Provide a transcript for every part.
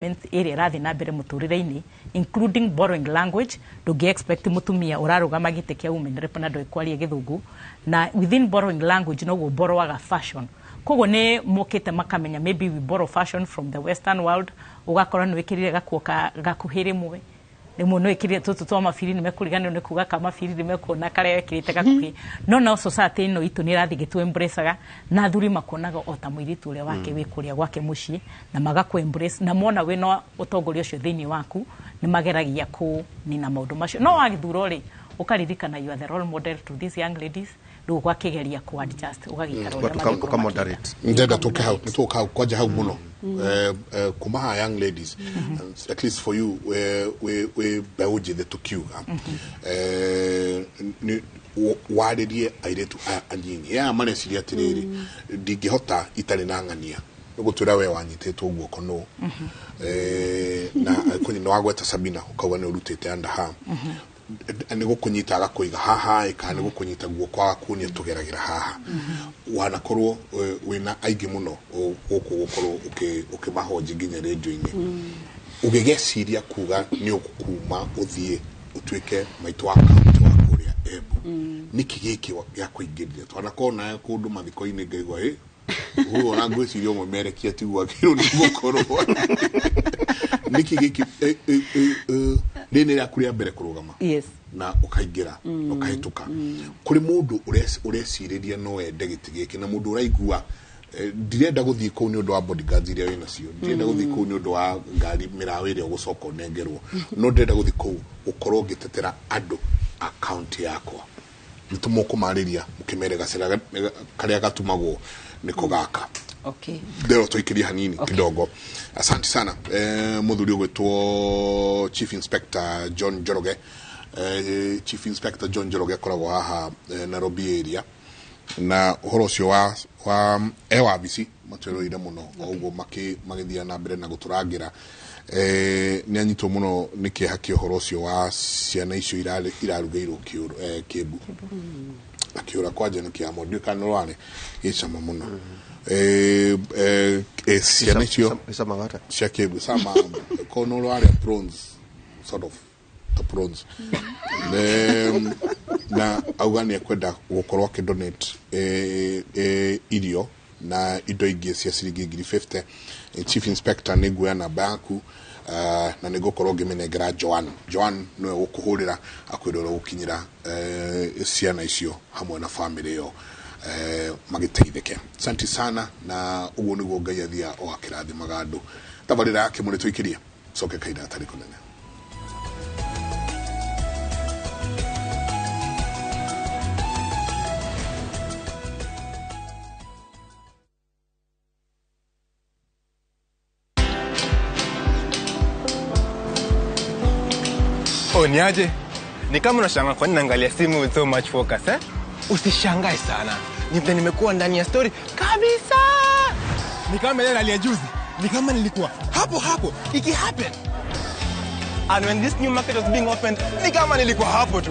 Ĩrĩa ĩrathiĩ na mbere mũtũrĩre-inĩ, including borrowing language. Ndũngĩ expect mũtumia ũrarũgama gĩtĩ kĩa women rep na ndoĩ kwaria Gĩthũngũ. Na within borrowing language, noguo borrowaga fashion. Koguo nĩ mokĩte makamenya maybe we borrow fashion from the Western world. Ũgakora nĩ wĩkĩrire gakuo gakuhĩ, rĩmwe rĩmwe nĩ wĩkĩrire tũtũ twa mabiri, nĩ mekũriganĩrwo nĩ kuga ka mabiri, nĩ mekuona karĩa wekĩrĩte gakuhĩ. No society ĩno itũ nĩ ĩrathiĩ ĩgĩtũ embraceaga, na athuri makuonaga o ta mũirĩtu ũrĩa wake wĩ kũrĩa gwake mũciĩ, na magakũ embrace, na mona wĩna ũtongoria ũcio thĩinĩ waku, nĩ mageragia kũnina maũndũ macio. No wagĩthurwo rĩ, ũkaririkana you are the role model to these young ladies. Rĩu ũgakĩgeria ku adjust, ũgagĩikara ũrĩa mangĩkorwo. Ũkamoderate. Ndenda tũke hau, nĩ tũka hau kwanja hau mũno. Kuma haha, young ladies, and at least for you, wĩ mbeũ njĩthĩ, tũkiuga nĩ warĩrie airĩtu aya anyinyi aya mareciria atĩrĩrĩ, ndingĩhota itarĩ na ng'ania nĩ gũtwĩra we wanyitĩtwo guoko nũ. Na nĩ wagweta Sabina, ũkauga nĩ ũrutĩte under her, nĩ gũkũnyita agakũiga haha ĩ, kana nĩ gũkũnyita guoko agakuonia tũgeragĩra haha. Wanakorwo wĩna aingĩ mũno gũkũ gũkorwo ũkĩmahonji nginya rĩndiũ-inĩ, ũgĩgeciria kuga nĩ ũkuma ũthiĩ ũtuĩke maitũ wa kaunti wa kũrĩa Embu, nĩkĩ gĩkĩ gĩa kũingĩrire? Twanakorwo nawe kũndũ mathiko-inĩ, ngaigua ĩ ũguo, ona ngwĩciria ũmwe merekia tiguo agĩrĩirwo nĩ gũkorwo. Nĩkĩ gĩkĩ rĩrĩ nĩ rĩaku rĩa mbere kũrũgama? Yes. Na ũkaingĩra na ũkahĩtũka. Kũrĩ mũndũ ũrecirĩria no ende gĩtĩ gĩkĩ, na mũndũ ũraigua ndirenda gũthiĩ kũu nĩ ũndũ wa bodyguards iria wĩ nacio, ndirenda gũthiĩ kũu nĩ ũndũ wa ngari mĩraũ ĩrĩa ũgũcoka ũnengerwo, no ndĩrenda gũthiĩ kũu gũkorwo ngĩtetera andũ a kaunti yakwa, nĩ tũmũkũmarĩria mũkĩmere gacĩra karĩa gatumagwo nĩko gaka. Ndero tũikĩrie hanini kidogo. Asante sana. Mũthuri ũgwĩtwo Chief Inspector John Njoroge, Chief Inspector John Njoroge akoragwo haha Nairobi area, na ũhoro ũcio wa e wabici matwĩroire mũno o ũguo magĩthiĩ na mbere na gũtũrangĩra. Nĩ anyitwo mũno nĩ kĩeha kĩa ũhoro ũcio wa ciana icio irarugĩirwo kĩmbu na kĩũra kwanja nĩ kĩamo, ndiũĩ kana nĩ rwarĩ gĩcama mũno. Ciana icio Icamaga atĩa? Cia kĩmbu sama ko no rwarĩa prawns, sort of ta prawns. Na auga nĩ ekwenda gũkorwo akĩdonate irio na indo ingĩ cia ciringi 50,000. Chief Inspector, nĩ nguoya namba yaku na nĩ ngũkorwo ngĩmĩnengera Joan. Joan nĩwe gũkũhũrĩra akwĩra ũrĩa gũkinyĩra ciana icio hamwe na famĩlĩ ĩyo magĩteithĩke. Asante sana, na ũguo nĩguo Ngai athiaga o akĩrathimaga andũ. Tabarĩra yake mũrĩ tũikĩrie coke kahinda gatarĩ kũnene. Oh, niaje? Ni kama unashangaa kwa nini naangalia simu with so much focus, eh? Usishangae sana. Ni vile nimekuwa ndani ya story kabisa. Ni kama ile rally ya juzi. Ni kama nilikuwa hapo hapo iki happen. And when this new market was being opened, ni kama nilikuwa hapo tu.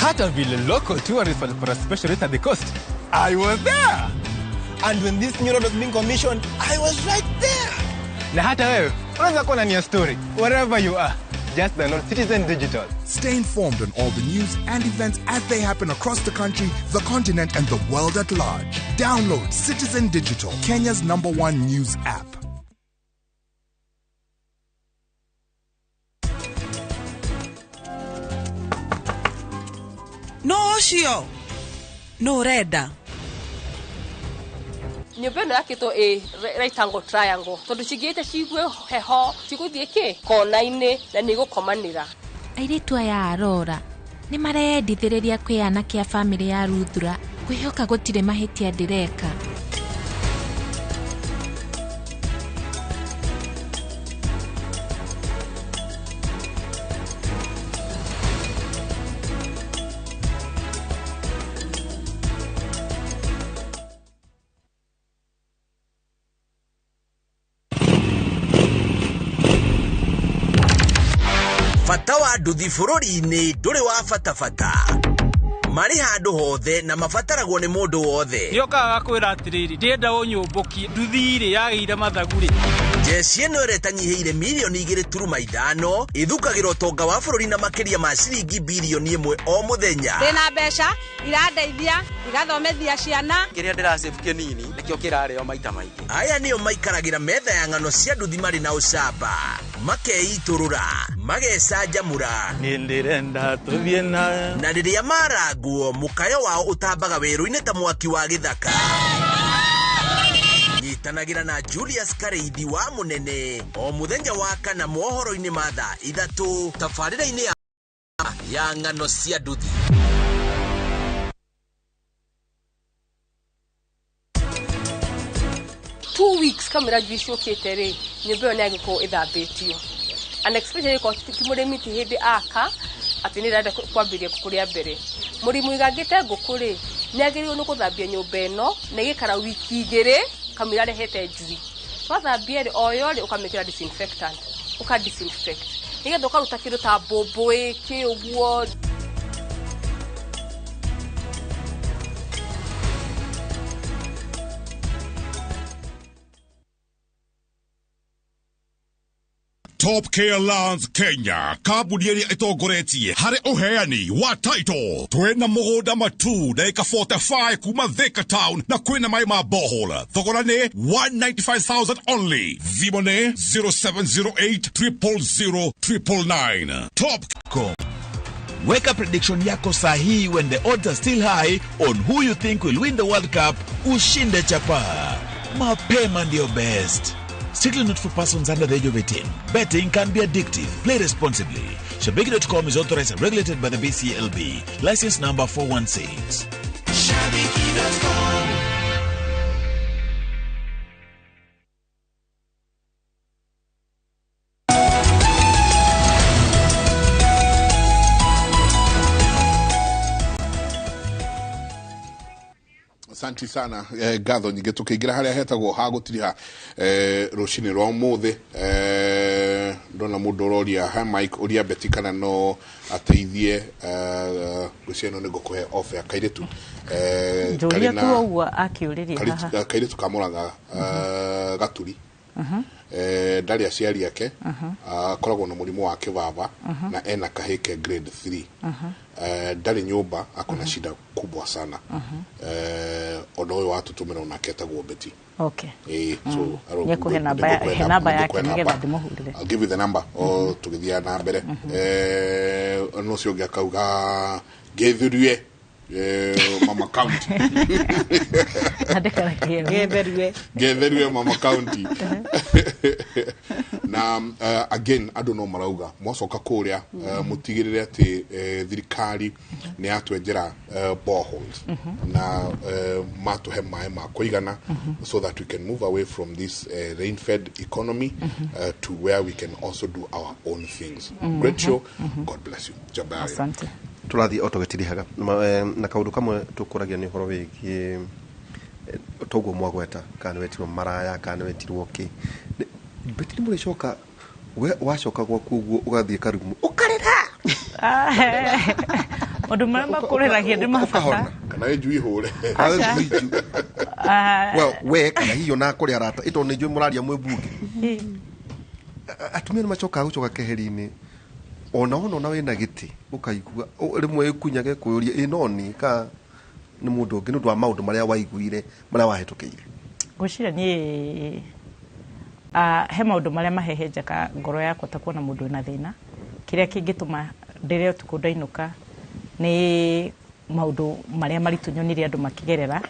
Hata vile local tourists walipata special rate at the coast, I was there. And when this new road was being commissioned, I was right there. Na hata wewe unaweza kuwa ndani ya story wherever you are. Just download Citizen Digital. Stay informed on all the news and events as they happen across the country, the continent, and the world at large. Download Citizen Digital, Kenya's number one news app. No ũcio no ũrenda. Nyũmba ĩno yakĩtwo ĩ rectangle triangle tondũ cingĩte cigue heho cigũthiĩ kĩ kona-inĩ na nĩ igũkomanĩra. Airĩtu aya arora nĩ mareyendithĩrĩria kwĩ anake a bamĩrĩ ya Ruthura. Kwĩhoka gũtirĩ mahĩtia ndĩreka. Bata wa nduthi bũrũri-inĩ ndũrĩ wa bata bata, marĩ handũ hothe na mabataragwo nĩ mũndũ wothe. Nĩokaga gakwĩra atĩrĩrĩ, ndĩrenda ũnyũmbũkie nduthi-rĩ yagĩire mathagu-rĩ. Jeshi ĩno ĩrĩa ĩtanyihĩire mirioni 2.5 ĩthukagĩra ũtonga wa bũrũri na makĩria ma ciringi birioni 1 o mũthenya. Ndĩna mbeca irandeithia igathomethia ciana. Kĩrĩa ndĩrasave kĩnini nĩkĩo kĩrarĩo maita maingĩ. Aya nĩo maikaragĩra metha ya ng'ano cia nduthi marĩ na ũcamba, makeitũrũra, magecanjamũra. Niĩ ndĩrenda tũthiĩ na Na rĩrĩa marangwo, mũkayo wao ũtambaga werũ-inĩ ta mwaki wa gĩthaka. Nyitanagĩra na Julius Kareithi wa Mũnene o mũthenya wa kana mohoro-inĩ ma thaa 3 tabarĩra-inĩ ya ng'ano cia nduthi. 2 weeks kamera njui ciũkĩte rĩ, nyũmba ĩyo nĩ yagĩkorwo ĩthambĩtio. And especially korwo ti mũrĩmi ti hĩndĩ aka atĩ nĩ ĩrenda kwambĩrĩria ngũkũ rĩa mbere. Mũrĩmi ũigangĩte ngũkũ rĩ, nĩ agĩrĩirwo nĩ gũthambia nyũmba ĩno na ĩgĩikara wiki 2 kamũira arehete njui. Wathambia rĩ, o yo rĩ, ũkamĩkĩra disinfectant, ũka disinfect nĩgetha ũkaruta kĩndũ ta mbũmbũĩ kĩ ũguo. Top Care Lands Kenya, kambuni ĩrĩa ĩtongoretie harĩ ũheani wa title. Twĩna mũgũnda matu ndagĩka 45 kuma Thika Town na kwĩna maĩ ma borehole. Thogora nĩ 195,000 only. Thimũ nĩ 0708 000 999. Top Com. Weka prediction yako sahihi when the odds are still high on who you think will win the World Cup. Ushinde chapa. Mapema ndio best. Strictly not for persons under the age of 18. Betting can be addictive. Play responsibly. Shabiki.com is authorized and regulated by the BCLB. License number 416. Shabiki.com. Asanti sana ngatho nyingĩ tũkĩingĩra harĩa hetagwo ha gũtiriha rũcinĩ rwa ũmũthĩ. Ndona mũndũ ũroria ha Mike ũria Betty kana no ateithie ngwĩciria ĩno nĩ ngũkũhe off ya kairĩtu. Njũria tu ũguo akĩũrĩria haha. Kairĩtu ka Mũrang'a Gaturi. Ndarĩ aciari ake, akoragwo na mũrimũ wa kĩbaba na ena kahĩ ke grade 3. Ndarĩ nyũmba, akona shida kubwa sana. Ona ũyũ watũtũmĩra onake etagwo Betty. Okay. So Nĩekũhe namba he namba yake nĩgetha ndĩmũhũrĩre. I'll give you the number o tũgĩthiaga na mbere. No ũcio ũngĩ akauga ngethurie Mama County. Andĩka Ngetherue. Ngetherue Mama County. Na again andũ no marauga mwacoka kũrĩa mũtigĩrĩre atĩ thirikari nĩ yatwenjera boreholes na matũhe maĩ ma kũigana so that we can move away from this rain-fed economy to where we can also do our own things. Great show. God bless you. Jabari. Asante. Tũrathiĩ o tũgĩtirihaga na kaũndũ kamwe tũkũragia nĩ ũhoro wĩgiĩ toguo mwagweta kana nĩ wetirwo maraya kana nĩ wetirwo kĩ. Betty nĩ mũrĩcoka we wacoka gwaku ũguo ũgathiĩ karumu ũkarĩra. Maũndũ marĩa makũrĩragia nĩ ma bata. Kana ĩ njui hũre. Aca. Well, we kana hihi ona kũrĩ arata ĩ tondũ nĩ njũĩ mũraria mwĩ mbunge. Atumia nĩ macokaga gũcoka keheri-inĩ ona wona ona wĩna gĩtĩ ũkaigua rĩmwe ĩkunyage kwĩyũria ĩ no niĩ ka nĩ mũndũ ũngĩ nĩ ũndũ wa maũndũ marĩa waiguire marĩa wahĩtũkĩire. Ngwĩciria niĩ he maũndũ marĩa mahehenjaga ngoro yakwa ta kuona mũndũ wĩna thĩna. Kĩrĩa kĩngĩtũma ndĩre ũtukũ ndainũka nĩ maũndũ marĩa maritũ nyonire andũ makĩgerera.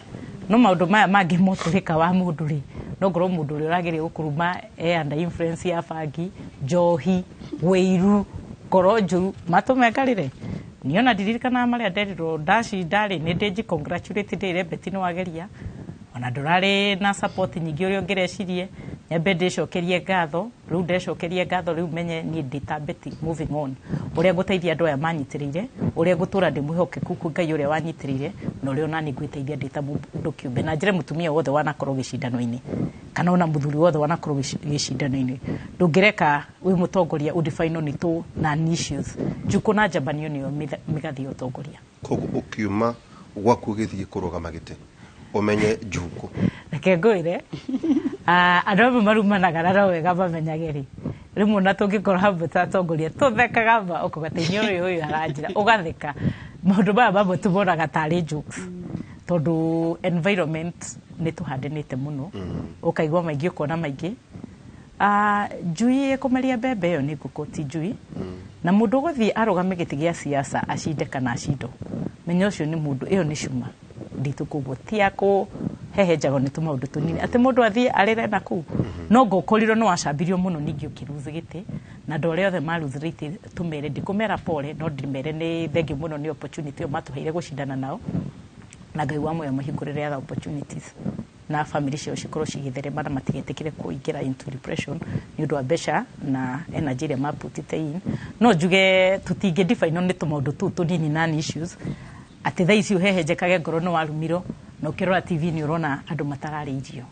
No maũndũ maya mangĩ motũrĩka wa mũndũ rĩ, no ngorwo mũndũ ũrĩa ũrageria gũkũruma e under influence ya bangi, njohi, wĩiru, ngoro njũru, matũme ngarĩre. Niĩ ona ndirikanaga marĩa nderirwo ndacinda rĩ, nĩ ndĩ congratulate ndĩre Betty nĩ wageria. Ona ndũrarĩ na support nyingĩ ũrĩa ũngĩrecirie, nyambe ndĩcokerie ngatho, rĩu ndecokerie ngatho rĩu menye niĩ ndĩ ta Betty moving on. Ũrĩa ngũteithia andũ aya manyitĩrĩire, ũrĩa ngũtũra ndĩ mwĩhokeku kwĩ Ngai ũrĩa wanyitĩrĩire, na ũrĩa onaniĩ ngwĩteithia ndĩ ta mũndũ kĩũmbe. Na njĩre mũtumia wothe wanakorwo gĩcindano-inĩ, kana ona mũthuri wothe wanakorwo gĩcindano-inĩ, ndũngĩreka wĩ mũtongoria ũdefinwo nĩ tũ na issues. Njukũ na njambanio nĩyo mĩgathĩ ya ũtongoria. Koguo ũkiuma gwaku ũgĩthiĩ kũrũgama gĩtĩ, ũmenye njukũ. Reke ngwĩre, Andũ amwe marumanaga na no wega mamenyage rĩ, rĩmwe ona tũngĩkorwo hamwe ta atongoria tũthekaga ma ũkauga ta inyuĩ ũyũ ũyũ aranjĩra ũgatheka. Maũndũ maya mamwe tũmonaga tarĩ jokes tondũ environment nĩ tũhandanĩte mũno, ũkaigua maingĩ ũkona maingĩ. Njui ĩkũmeria mbembe ĩyo nĩ ngũkũ ti njui. Na mũndũ ũgũthiĩ arũgame gĩtĩ gĩa siasa acinde kana acindwo, menya ũcio nĩ mũndũ, ĩyo nĩ cuma nditũ, koguo ti ya kũhehenjagwo nĩ tũmaũndũ tũnini atĩ mũndũ athiĩ arĩre na kũu. No ngũkorirwo nĩ wacambirio mũno ningĩ ũkĩruzi gĩtĩ, na andũ arĩa othe maruzire itĩ tũmere, ndikũmera pole, no ndĩmere nĩ thengiũ mũno nĩ opportunity ĩyo matũheire gũcindana nao, na Ngai wa muoyo amahingũrĩre other opportunities na family ciao cikorwo cigĩtherema na matigetĩkĩre kũingĩra into depression nĩ ũndũ wa mbeca na energy ĩrĩa maputĩte in. No njuge tũtingĩ define nĩ tũmaũndũ tũu tũnini non issues atĩ thaa ici ũhehenjekage ngoro nĩ warumirwo, na ũkĩrora TV nĩ ũrona andũ matararĩa irio.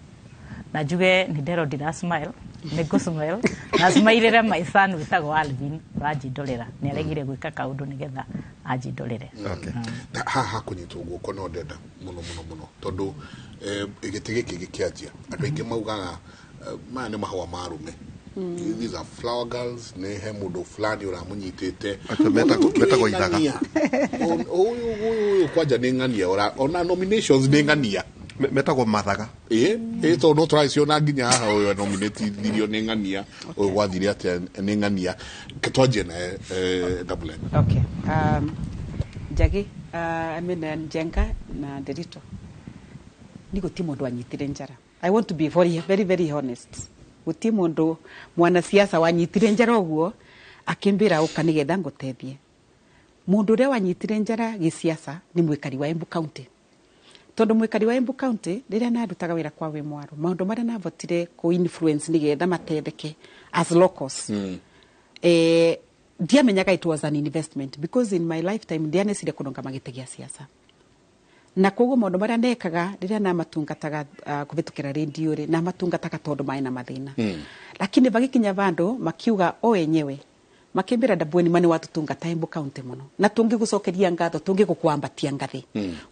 Na njuge nĩ nderwo ndira smile, nĩ ngũ smile na smile my son wĩtagwo Alvin ũranjindorera, nĩ aregire gwĩka kaũndũ nĩgetha anjindorere. Okay. Haha kũnyitwo guoko no ndenda mũno mũno mũno tondũ gĩtĩ gĩkĩ gĩkĩanjia andũ aingĩ maugaga maya nĩ mahũa ma arũme. These are flower girls, nĩ he mũndũ fulani ũramũnyitĩte. Metagwo ithaga. Ũyũ ũyũ kwanja nĩ ng'ania, ona nominations nĩ ng'ania. Metagwo mathaga. Ĩ tondũ no tũraciona nginya haha ũyũ nominatithirio nĩ ng'ania, ũyũ gwathire atĩa nĩ ng'ania. Twanjie na Double N. Okay. Njagi, I mean Njenga na Nderito. Ni guti mundu anyitire njara. I want to be very very very honest. Guti mundu mwanasiasa wanyitire njara uguo akimbira uka nigetha ngutethie. Mundu uria wanyitire njara gisiasa ni mwikari wa Embu County. Tondu mwikari wa Embu County riria narutaga wira kwa wi mwaro maundu maria navotire ku influence nigetha matetheke as locals. Ndiamenyaga it was an investment because in my lifetime ndianesire kunonga magite gia siasa. Na koguo maundu maria ndekaga riria namatungataga kuvitukira radio ri namatungataga tondu mai na mathina. Lakini bagikinya vandu makiuga o enyewe makimbira Dabweni mani watutungata Embu County muno na tungigucokeria ngatho tungigukwambatia ngathi.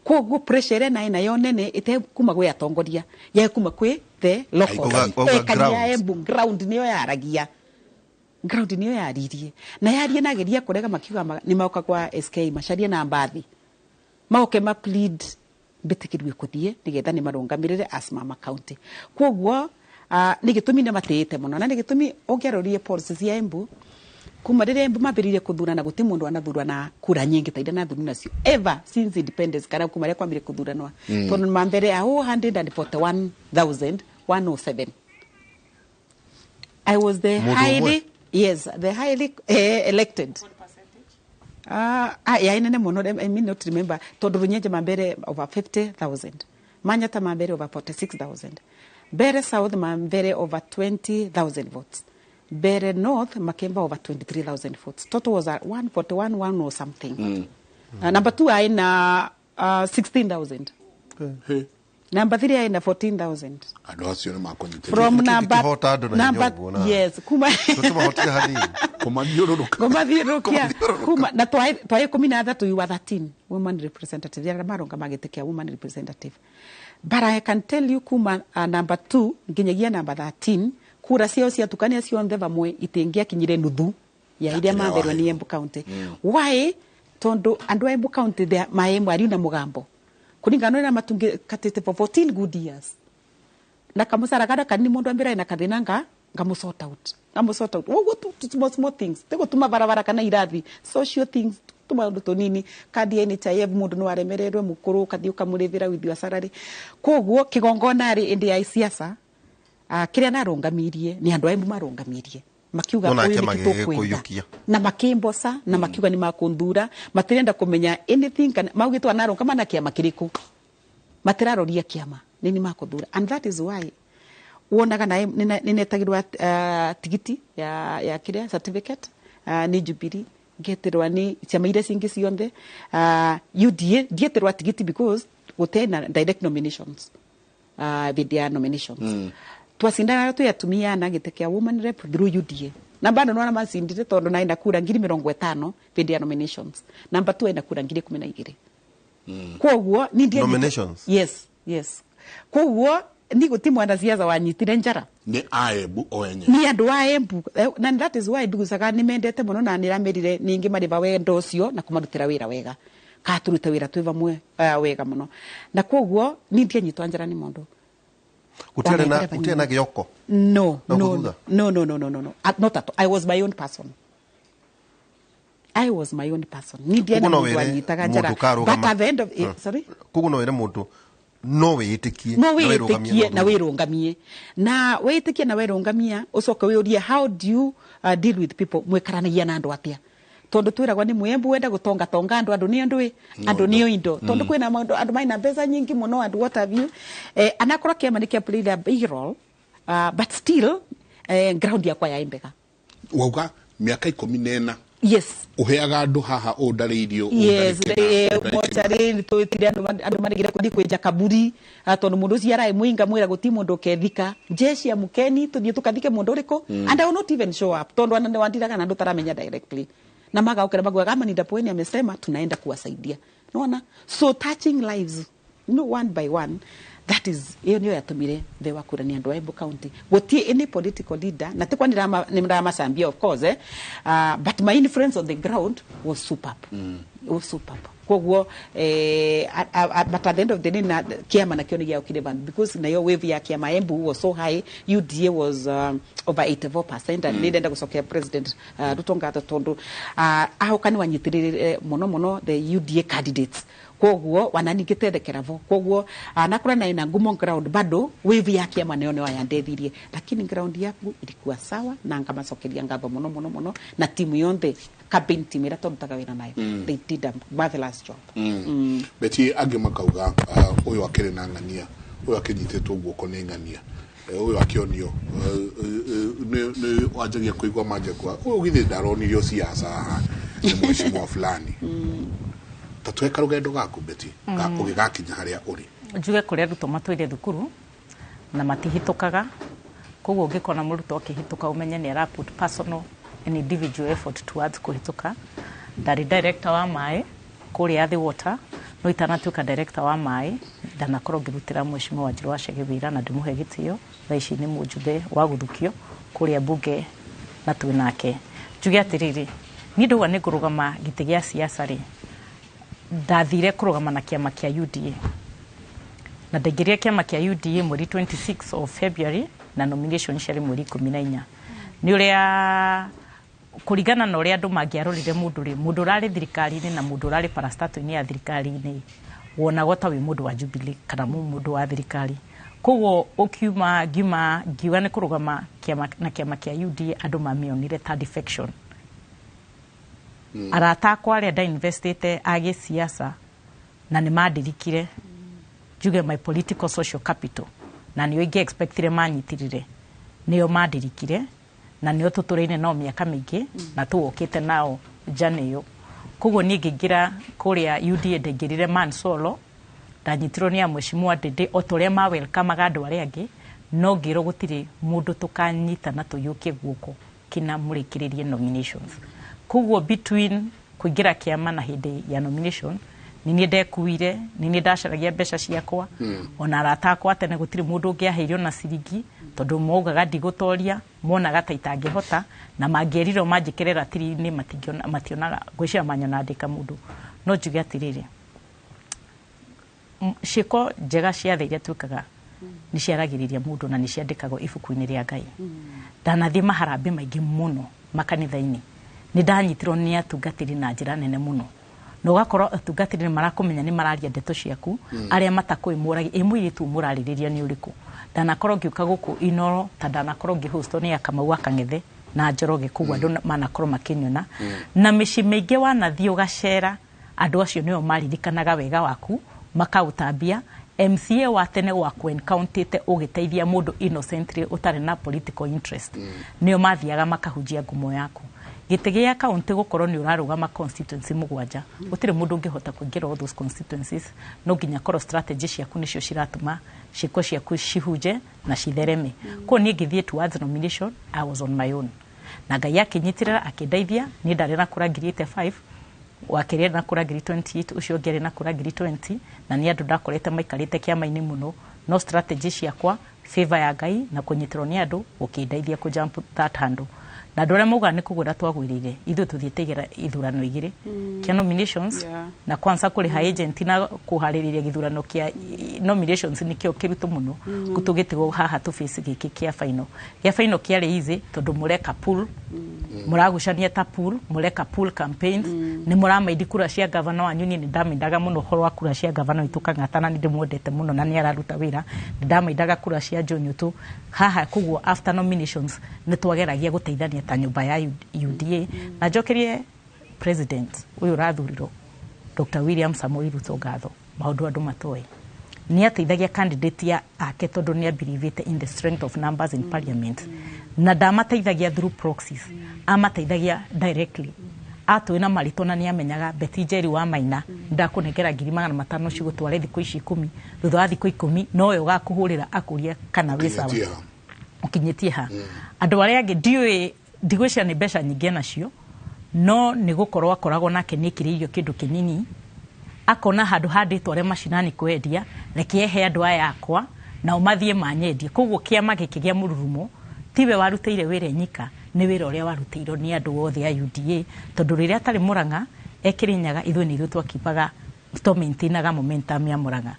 Koguo pressure ĩrĩa nayo nene ite kuma gwi atongoria ya kuma kwi the local ya Embu ground niyo yaragia ground niyo yaririe na yarie nageria kurega makiuga ni mauka kwa SK macarie na mbathi maoke ma plead mbitikirwe kuthie nigetha ni marungamirire as mama county. Koguo ni gitumi ni matiite muno na ni gitumi ungiarorie policies ya Embu kuma riria Embu mambiririe kuthurana guti mundu anathurwa na kura nyingi ta iria nathurwa nacio ever since independence kana kuma riria kwambire kuthuranwa. Tondu mambere a 141,107 I was the highly, yes, the highly elected. Ya inene muno, I mean not remember tondu Runyenje mambere over 50,000, Manyata mambere over 46,000, Mbere South mambere over 20,000 votes, Mbere North makemba over 23,000 votes. Total was at 141,1 or something. Number 2 I na 16,000. Hey. Number 3 I na 14,000. Andũ acio nĩ makũnyitĩrĩire. From number yes, kuma kumathiũrũrũka kuma na twaĩ 13 you were 13 woman representative yara maronga magĩte kia woman representative. But I can tell you kuma number 2 nginyagia number 13 kura ciao ciatukania cionthe vamwe itingiakinyire nuthu ya iria matherwa ni Embu County. Why? Tondu andu a Embu County they mae mwariu na mugambo kuringana na matungi katete for 14 good years na kamusara kada kanini mundu ambira na kathina nga ngamu sort out wogo tu small small things tego tuma barabara kana irathi social things tuma undu tunini kadi ya NHIF mundu no aremererwe mukuru ukathi ukamurithira with your salary. Koguo kigongona ri indi ya siasa kiria narungamirie ni andu a Embu marungamirie makiuga uyu ni kitukwenda na makimboca na makiuga ni makunthura matirenda kumenya anything kana maugitwa narungama na kiama kiriku matiraroria kiama nini makuthura. And that is why wonaga na ninetagirwa tigiti ya kiria certificate ni Jubilee ngetirwa ni ciama iria cingi cionthe UDA ndietirwa tigiti because gutena direct nominations VDR nominations. Twacindana twi atumia na gite kia woman rep through UDA na bado nwana macindire tondu na ina kura 50,000 VDR nominations. Number 2 ina kura 12,000. Koguo ni ndie nominations. Yes, yes. Koguo Ni guti mwanasiasa wanyitire njara Nĩ aembu o enye? Ni andu a Embu. Na that is why ndugucaga ni mendete muno na niramerire ningi mariva wendo ucio na kumarutira wira wega, katurute wira twi vamwe wega muno, na koguo ni ndianyitwa njara ni mundu. Gũtiarĩ na gũtiarĩ na gĩoko? No. Na No. gũthutha? No, not at all. I was my own person. I was my own person. Ni ndiana Koguo no mundu wĩre anyitaga njara. mũndũ ũkarũgama. But at the end of sorry. Koguo no wĩre mũndũ no wĩĩtĩkie No na wĩrũgamie wĩĩtĩkie na na ũthuthurie. wĩrũngamie, na wĩĩtĩkie na wĩrũngamia, ũcoke wĩũrie, how do you deal with people? Mwĩkaranagia na andũ atĩa? Tondũ twĩragwo nĩ mwembu wenda gũtonga tonga andũ, andũ nĩo ndũĩ, andũ nĩo indo, tondũ kwĩna maũndũ andũ maina mbeca nyingĩ mũno and what have you. Anakorwo kĩama nĩ kĩa played a big role, but still ground yakwa yaĩ mbega. Wauga mĩaka 14 Yes. ũheaga andũ haha, ũũ ndarĩ irio, ũũ Yes. ndarĩ kĩna, ũũ ndarĩ kĩna. Mocarĩ twĩtire andũ, andũ maregire kũthiĩ kwĩnja kaburi. Tondũ mũndũ ũcio araĩ mũinga mwĩra gũti mũndũ ũkethika jeshi ya mukeni tũthiĩ tũkathike mũndũ ũrĩkũ. And I will not even show up, tondũ ana nĩwandiraga na andũ taramenya directly na magaũkĩra maguaga ama Poeni amesema tunaenda kuwasaidia, naona. So touching lives, one by one, that is iyo niyo yatumire the wakura ni andu a Embu County. Gutie any political leader na tikwa nĩramacambia, of course, but my influence on the ground was superb. Was superb. Koguo but at the end of the day na kiama nakio nĩ gĩaũkire vandu, because nayo wave ya kiama Embu was so high. UDA was over 84% and nĩndenda gũcokia President Ruto ngatho, tondũ ahoka nĩ wanyitĩrĩire mũno mũno the UDA candidates. Koguo wananingĩtethekera vo. Koguo nakora na ina ngumo ground, bado wave ya kiama nayo nĩyo yandethirie, lakini ground yaku ilikuwa sawa na ngamacokeria ngatho mũno mũno mũno, na timu yonthe, campaign team ĩrĩa twarutaga wĩra nayo. They did a marvelous job. Beti, angĩ makauga ũyũ akĩrĩ na ng'ania, ũyũ akĩnyitĩtwo guoko nĩ ng'ania, ũyũ akĩonio nĩ wanjagia kũigua manjia kuga ũyũ githĩ ndaronirio siasa haha nĩ mheshimiwa fulani. Ta tweka rũgendo gaku, Beti, ũgĩgakinya harĩa ũrĩ. Njuge kũrĩa arutwo matũire thukuru na matihĩtũkaga, koguo ũngĩkona mũrutwo akĩhĩtũka, ũmenye nĩ ara put personal and individual effort towards kũhĩtũka. Ndarĩ director wa maĩ kũrĩa Athi Water, no itanatuĩka director wa maĩ ndanakorwo ngĩrutĩra mheshimiwa Wanjirũ wa Chege wĩra, na ndĩmũhe gĩtĩo. Thaa ici nĩ mũjumbe wa gũthukio kũrĩa bunge na twĩ nake. Njuge atĩrĩrĩ, niĩ ndauga nĩ ngũrũgama gĩtĩ gĩa siasa rĩ, ndathire kũrũgama na kĩama kĩa UDA, na ndaingĩrire kĩama kĩa UDA mweri 26 of February, na nomination ciarĩ mweri 14. Nĩ ũrĩa kũringana na ũrĩa andũ mangĩarorire mũndũ rĩ, mũndũ ũrarĩ thirikari-inĩ na mũndũ ũrarĩ parastato-inĩ ya thirikari-inĩ, wonagwo ta wĩ mũndũ wa Jubilee kana mũndũ wa thirikari. Koguo ũkiuma ngiuma ngiuga nĩ kũrũgama kĩama na kĩama kĩa UDA, andũ mamĩonire ta defection. Arata akwa arĩa ndainvestĩte a gĩsiasa na nĩ mandirikire, njuge my political social capital, na nĩo ingĩ expectire manyitirire, nĩo mandirikire, na nĩo tũtũraine nao mĩaka mĩingĩ na tũwokĩte nao njana ĩyo. Koguo niĩ ngĩingĩra kũrĩa UDA, ndaingĩrire man solo. Ndanyitirwo nĩ a mheshimiwa Ndĩndĩ o ta ũrĩa ma welcome-aga andũ arĩa angĩ, no ngĩrwo gũtirĩ mũndũ tũkanyitana tũiyũkie guoko kina mũrĩkĩrĩrie nominations. Koguo between kũingĩra kĩama na hĩndĩ ya nomination, nĩ niĩ ndekuire, nĩ niĩ ndacaragia mbeca ciakwa. Ona arata akwa tene gũtirĩ mũndũ ũngĩaheirwo na ciringi, tondũ maugaga ndigũtoria, monaga ta itangĩhota, na mangĩerirwo manjĩkĩre ratiri-inĩ matingĩona, mationaga ngwĩciria manyona ndĩ kamũndũ. No njuge atĩrĩrĩ, ciĩko njega cia thĩ iria twĩkaga nĩ ciaragĩrĩria mũndũ na nĩ ciandĩkagwo ibuku-inĩ rĩa Ngai. Ndanathiĩ maharambĩ maingĩ mũno makanitha-inĩ, nĩ ndanyitirwo nĩ atungatĩri na njĩra nene mũno, na ũgakorwo atungatĩri nĩ marakũmenya, nĩ mararia ndeto ciaku. Arĩa matakũĩ mũragia ĩ mũirĩtu mũrarĩrĩria nĩ ũrĩkũ. Ndanakorwo ngĩũka gũkũ Inoro, ta ndanakorwo ngĩhostwo nĩ Akamau wa Kang'ethe na Njoroge, koguo andũ manakorwo makĩnyona. Na mĩciĩ mĩingĩ wanathiĩ ũgacera, andũ acio nĩo maririkanaga wega waku makaũtambia. MCA wa tene waku encounterĩte ũgĩteithia mũndũ innocently ũtarĩ na political interest, nĩo mathiaga makahunjia ngumo yaku. Gĩtĩ gĩa kaunti, gũkorwo nĩ ũrarũgama constituency 7, gũtirĩ mũndũ ũngĩhota kũingĩra all those constituencies. No nginya korwo strategy ciaku nĩcio ciratũma ciĩko ciaku cihunje na cithereme. Koguo niĩ ngĩthiĩ towards nomination, I was on my own, na Ngai akĩnyitĩrĩra, akĩndeithia. Niĩ ndarĩ na kura 85,000, wakerĩ na kura 28,000, ũcio ũngĩ arĩ na kura 20,000, na nĩ andũ ndakorete maikarĩte kĩama-inĩ mũno. No strategy ciakwa, favor ya Ngai na kũnyitĩrwo nĩ andũ gũkĩndeithia kũ jump that handle. Na andũ arĩa maugaga nĩ kũgwĩra twagwĩrĩire, ithuĩ tũthiĩte ithurano igĩrĩ kĩa nominations na kwanza kũrĩha agent na kũharĩrĩria gĩthurano kĩa nominations nĩkĩo kĩritũ mũno. Tũgĩtigwo haha tũ face gĩkĩ kĩa final. Gĩa final kĩarĩ easy tondũ mũreka pool, mũragucania ta pool, mũreka pool campaigns, nĩ mũramaindi kura cia gavana wanyu. Niĩ nĩ ndamaindaga mũno ũhoro wa kura cia gavana witũ Kang'ata, na nĩ ndĩmwendete mũno na nĩ araruta wĩra. Nĩ ndamaindaga kura cia Jonyũtũ haha. Koguo after nominations nĩ twageragia gũteithania ta nyũmba ya UDA. Na njokerie president ũyũ ũrathurirwo, Dr. William Samoei Ruto, ngatho. Maũndũ andũ matoĩ, nĩ ateithagia candidate ya ake tondũ nĩ abelievĩte in the strength of numbers in parliament, na ndamateithagia through proxies, amateithagia directly. Atũĩ na marĩtwa na nĩ amenyaga Betty Njeri wa Maina, ndakũnengera 500,000 cigũtware thikũ ici 10. Thutha wa thikũ 10 nowe ũgakũhũrĩra akũria kana wĩ sawa. Ũkinyĩtie ha? Ũkinyĩtie ha. Andũ arĩa angĩ ndiũĩ, ndigwĩciria nĩ mbeca nyingĩ nacio, no nĩ gũkorwo akoragwo nake nĩ ĩkĩrĩirio kĩndũ kĩnini, akona handũ handĩtware macinani kwendia, reke ehe andũ aya akwa nao mathiĩ manyendie. Koguo kĩama gĩkĩ gĩa mũrurumo tiwe warutĩire wĩra nyika, nĩ wĩra ũrĩa warutĩirwo nĩ andũ othe a UDA, tondũ rĩrĩa atarĩ Mũrang'a ekĩrĩnyaga, ithuĩ nĩ ithuĩ twakibaga, tũmaintainaga momentum ya Mũrang'a,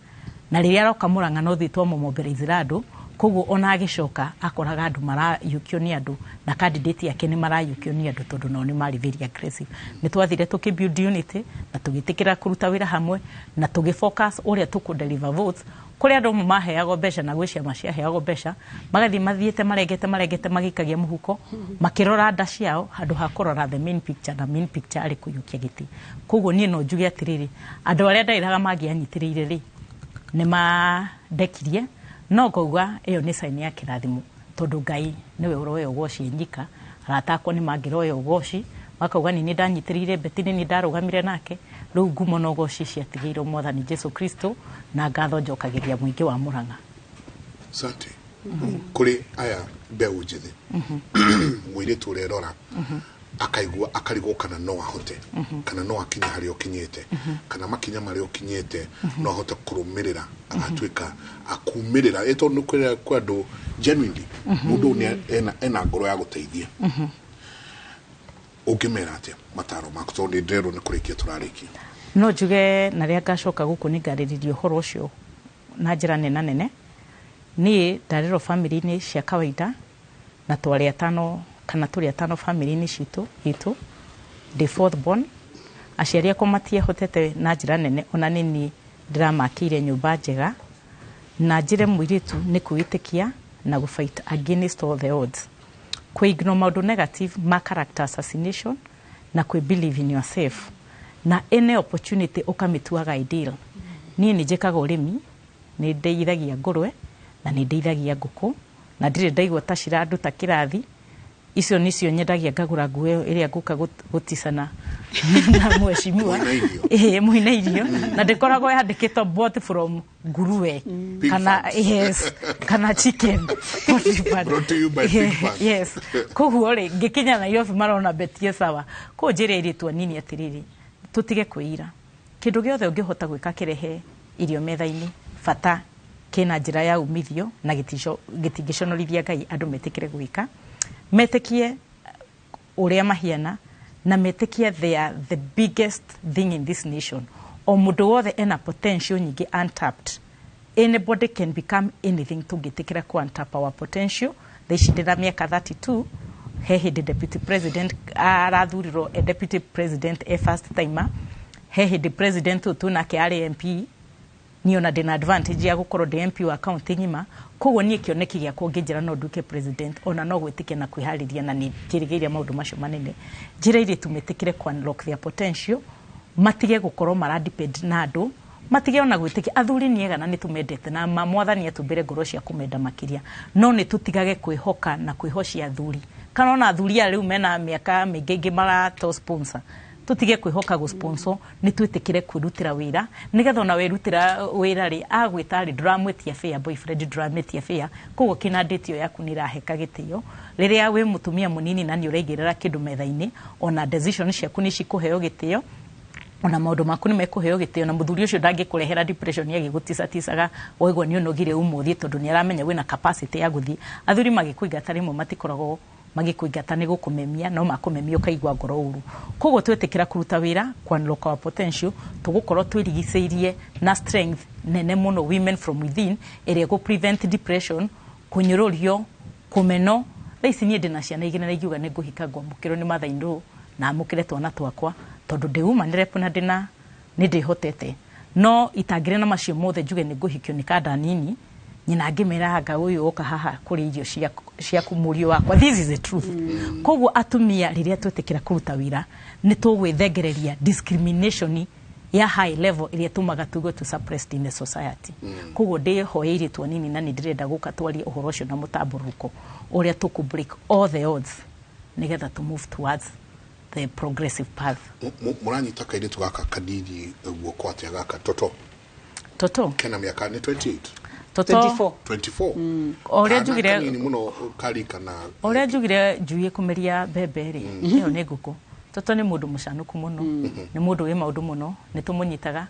na rĩrĩa aroka Mũrang'a no ithuĩ twamũmobilizĩra andũ. Koguo ona agĩcoka akoraga andũ marayũkio nĩ andũ na candidate yake nĩ marayũkio nĩ andũ tondũ nao nĩ marĩ very aggressive. Nĩ twathire tũkĩ build unity na tũgĩtĩkĩra kũruta wĩra hamwe na tũgĩ focus ũrĩa tũkũ deliver votes kũrĩ andũ amwe maheagwo mbeca, na gwĩ ciama ciaheagwo mbeca magathiĩ mathiĩte marengete marengete magĩikagia mũhuko makĩrora nda ciao handũ ha kũrora the main picture, na main picture arĩ kũiyũkia gĩtĩ. Koguo niĩ no njuge atĩrĩrĩ, andũ arĩa ndairaga mangĩanyitĩrĩire rĩ, nĩ mandekirie, no ngauga ĩyo nĩ sign ya kĩrathimo tondũ Ngai nĩwe ũroya ũgoci nyika. Arata akwa nĩ mangĩroya ũgoci makauga nĩ niĩ ndanyitĩrĩire Betty, nĩ niĩ ndarũgamire nake. Rĩu ngumo na ũgoci ciatigĩirwo Mwathani Jesu Kristo, na ngatho njokagĩria mũingĩ wa Mũrang'a. Asante. Kũrĩ aya mbeũ njĩthĩ, mũirĩtu ũrerora akaigua akarigwo kana no ahote, kana no akinye harĩa ũkinyĩte, kana makinya marĩa ũkinyĩte no ahote kũrũmĩrĩra agatuĩka akumĩrĩra, ĩ tondũ nĩ kwĩ andũ genuinely mũndũ nĩ ena ngoro ya gũteithia, ũngĩmera atĩa mataro maku, tondũ nĩ ndĩrerwo nĩ kũrĩkia tũrarĩkia? No njuge na rĩrĩa ngacoka gũkũ nĩ ngarĩrĩria ũhoro ũcio na njĩra nena nene. Niĩ ndarerwo bamĩrĩ-inĩ cia kawaida na twarĩ atano kana tũrĩ atano bamĩrĩ-inĩ citũ itũ. Ndĩ fourth born. Aciari akwa matiehotete na njĩra nene, ona nĩ niĩ ndĩramakĩire nyũmba njega. Na njĩre mũirĩtu nĩ kwĩĩtĩkia na gũ fight against all the odds, kwĩ ignore maũndũ negative ma character assassination na kwĩ believe in yourself, na any opportunity ũkamĩtuaga ideal. Niĩ nĩ njĩkaga ũrĩmi, nĩ ndeithagia ngũrwe na nĩ ndeithagia ngũkũ, na ndirĩ ndaigua ta ciranduta kĩrathi. Icio nicio nyendagia, ngagũra nguo ĩyo ĩrĩa ngũka gũticana na mheshimiwa. Mwĩna irio. Ĩĩ, mwĩna irio, na ndĩkoragwo yandĩkĩtwo "bought from nguruwe" Pig kana farms. Yes, kana chicken poultry farm. Brought to you by pig farms. Yes. Koguo rĩ, ngĩkinya Nairobi marona Betty sawa. Koguo njĩre airĩtu anini atĩrĩrĩ, tũtige kwĩira. Kĩndũ gĩothe ũngĩhota gwĩka kĩrehe irio metha-inĩ, bata kĩna njĩra ya umithio na gĩtingĩconorithia Ngai, andũ metĩkĩre gwĩka, metĩkie ũrĩa mahiana na metĩkie they are the biggest thing in this nation. O mũndũ wothe ena potential nyingĩ untapped. Anybody can become anything tũngĩtĩkĩra ku untap our potential. Thaa ici ndĩna mĩaka 32. He hĩndĩ deputy president arathurirwo e deputy president, e first timer. He hĩndĩ president ũyũ twĩnake arĩ MP. Niĩ ona ndĩna advantage ya gũkorwo ndĩ MP wa county ng'ima. Koguo niĩ kĩoneki gĩakwa ũngĩnjĩra no nduĩke president, ona no gwĩtĩkia na kwĩharĩria, na nĩ njĩrĩgĩire maũndũ macio manene. Njĩra airĩtu metĩkĩre ku unlock their potential, matige gũkorwo mara depend na andũ, matige ona gwĩtĩkia athuri nĩ ega na nĩ tũmendete na ma Mwathani atũmbĩre ngoro cia kũmenda makĩria, no nĩ tũtigage kwĩhoka na kwĩhocia athuri, kana ona athuri aya rĩu mena mĩaka mĩingĩ ingĩ marato sponsor. Tũtige kwĩhoka gũ sponsor, nĩ twĩtĩkĩre kwĩrutĩra wĩra, nĩgetha ona werutĩra wĩra rĩ, agwĩta rĩ, ndũramwĩtia fare, boyfriend ndũramwĩtia fare. Koguo kĩna ndĩtio yaku nĩ ĩraheka gĩtĩo rĩrĩa wĩ mũtumia mũnini na nĩ ũraigĩrĩra kĩndũ metha-inĩ, ona decision ciaku nĩ cikũheo gĩtĩo. Ona maũndũ maku nĩ mekũheo gĩtĩo, na mũthuri ũcio ndangĩkũrehera depression agĩgũticaticaga waigua nĩ ũnogire ũmũthĩ, tondũ nĩ aramenya wĩna capacity ya gũthiĩ. Athuri magĩkũingata rĩmwe matikoragwo magĩkũingata nĩ gũkũmemia, no makũmemia ũkaigua ngoro ũru. Koguo twetĩkĩra kũruta wĩra ku unlock our potential, tũgũkorwo twĩrigicĩirie na strength nene mũno, women from within, ĩrĩa ĩgũ prevent depression, kũnyũrũrio, kũmeno. Thaa ici niĩ ndĩna ciana igĩrĩ, na ingiuga nĩ ngũhika, ngwamũkĩrwo nĩ mother-in-law na amũkĩre twana twakwa, tondũ ndĩ woman rep na ndĩna nĩ ndĩhotete. No itangĩrĩ na macio mothe, njuge nĩ ngũhikio nĩ kanda nini, nyina ngĩmera anga ũyũ oka haha kũrĩa irio ciaku mũriũ wakwa. This is the truth. Koguo atumia, rĩrĩa twetĩkĩra kũruta wĩra, nĩ tũgwĩthengereria discrimination ya high level ĩrĩa ĩtũmaga tuigue tu suppressed in the society. Koguo ndĩhoeire itua nini, na nĩ ndĩrenda gũka twarie ũhoro ũcio na mũtambũrũko ũrĩa tũkũ break all the odds nĩgetha to move towards the progressive path. Mũranyita kairĩtu gaka kanini guoko atĩa, gaka Toto? Toto. Kena mĩaka nĩ 28? Toto. 24. 24. O ũrĩa Kana kanini mũno karika na O ũrĩa njugire njui ĩkũmeria mbembe rĩ, ĩyo nĩ ngũkũ. Toto nĩ mũndũ mũcanũku mũno, nĩ mũndũ wĩ maũndũ mũno. Nĩ tũmũnyitaga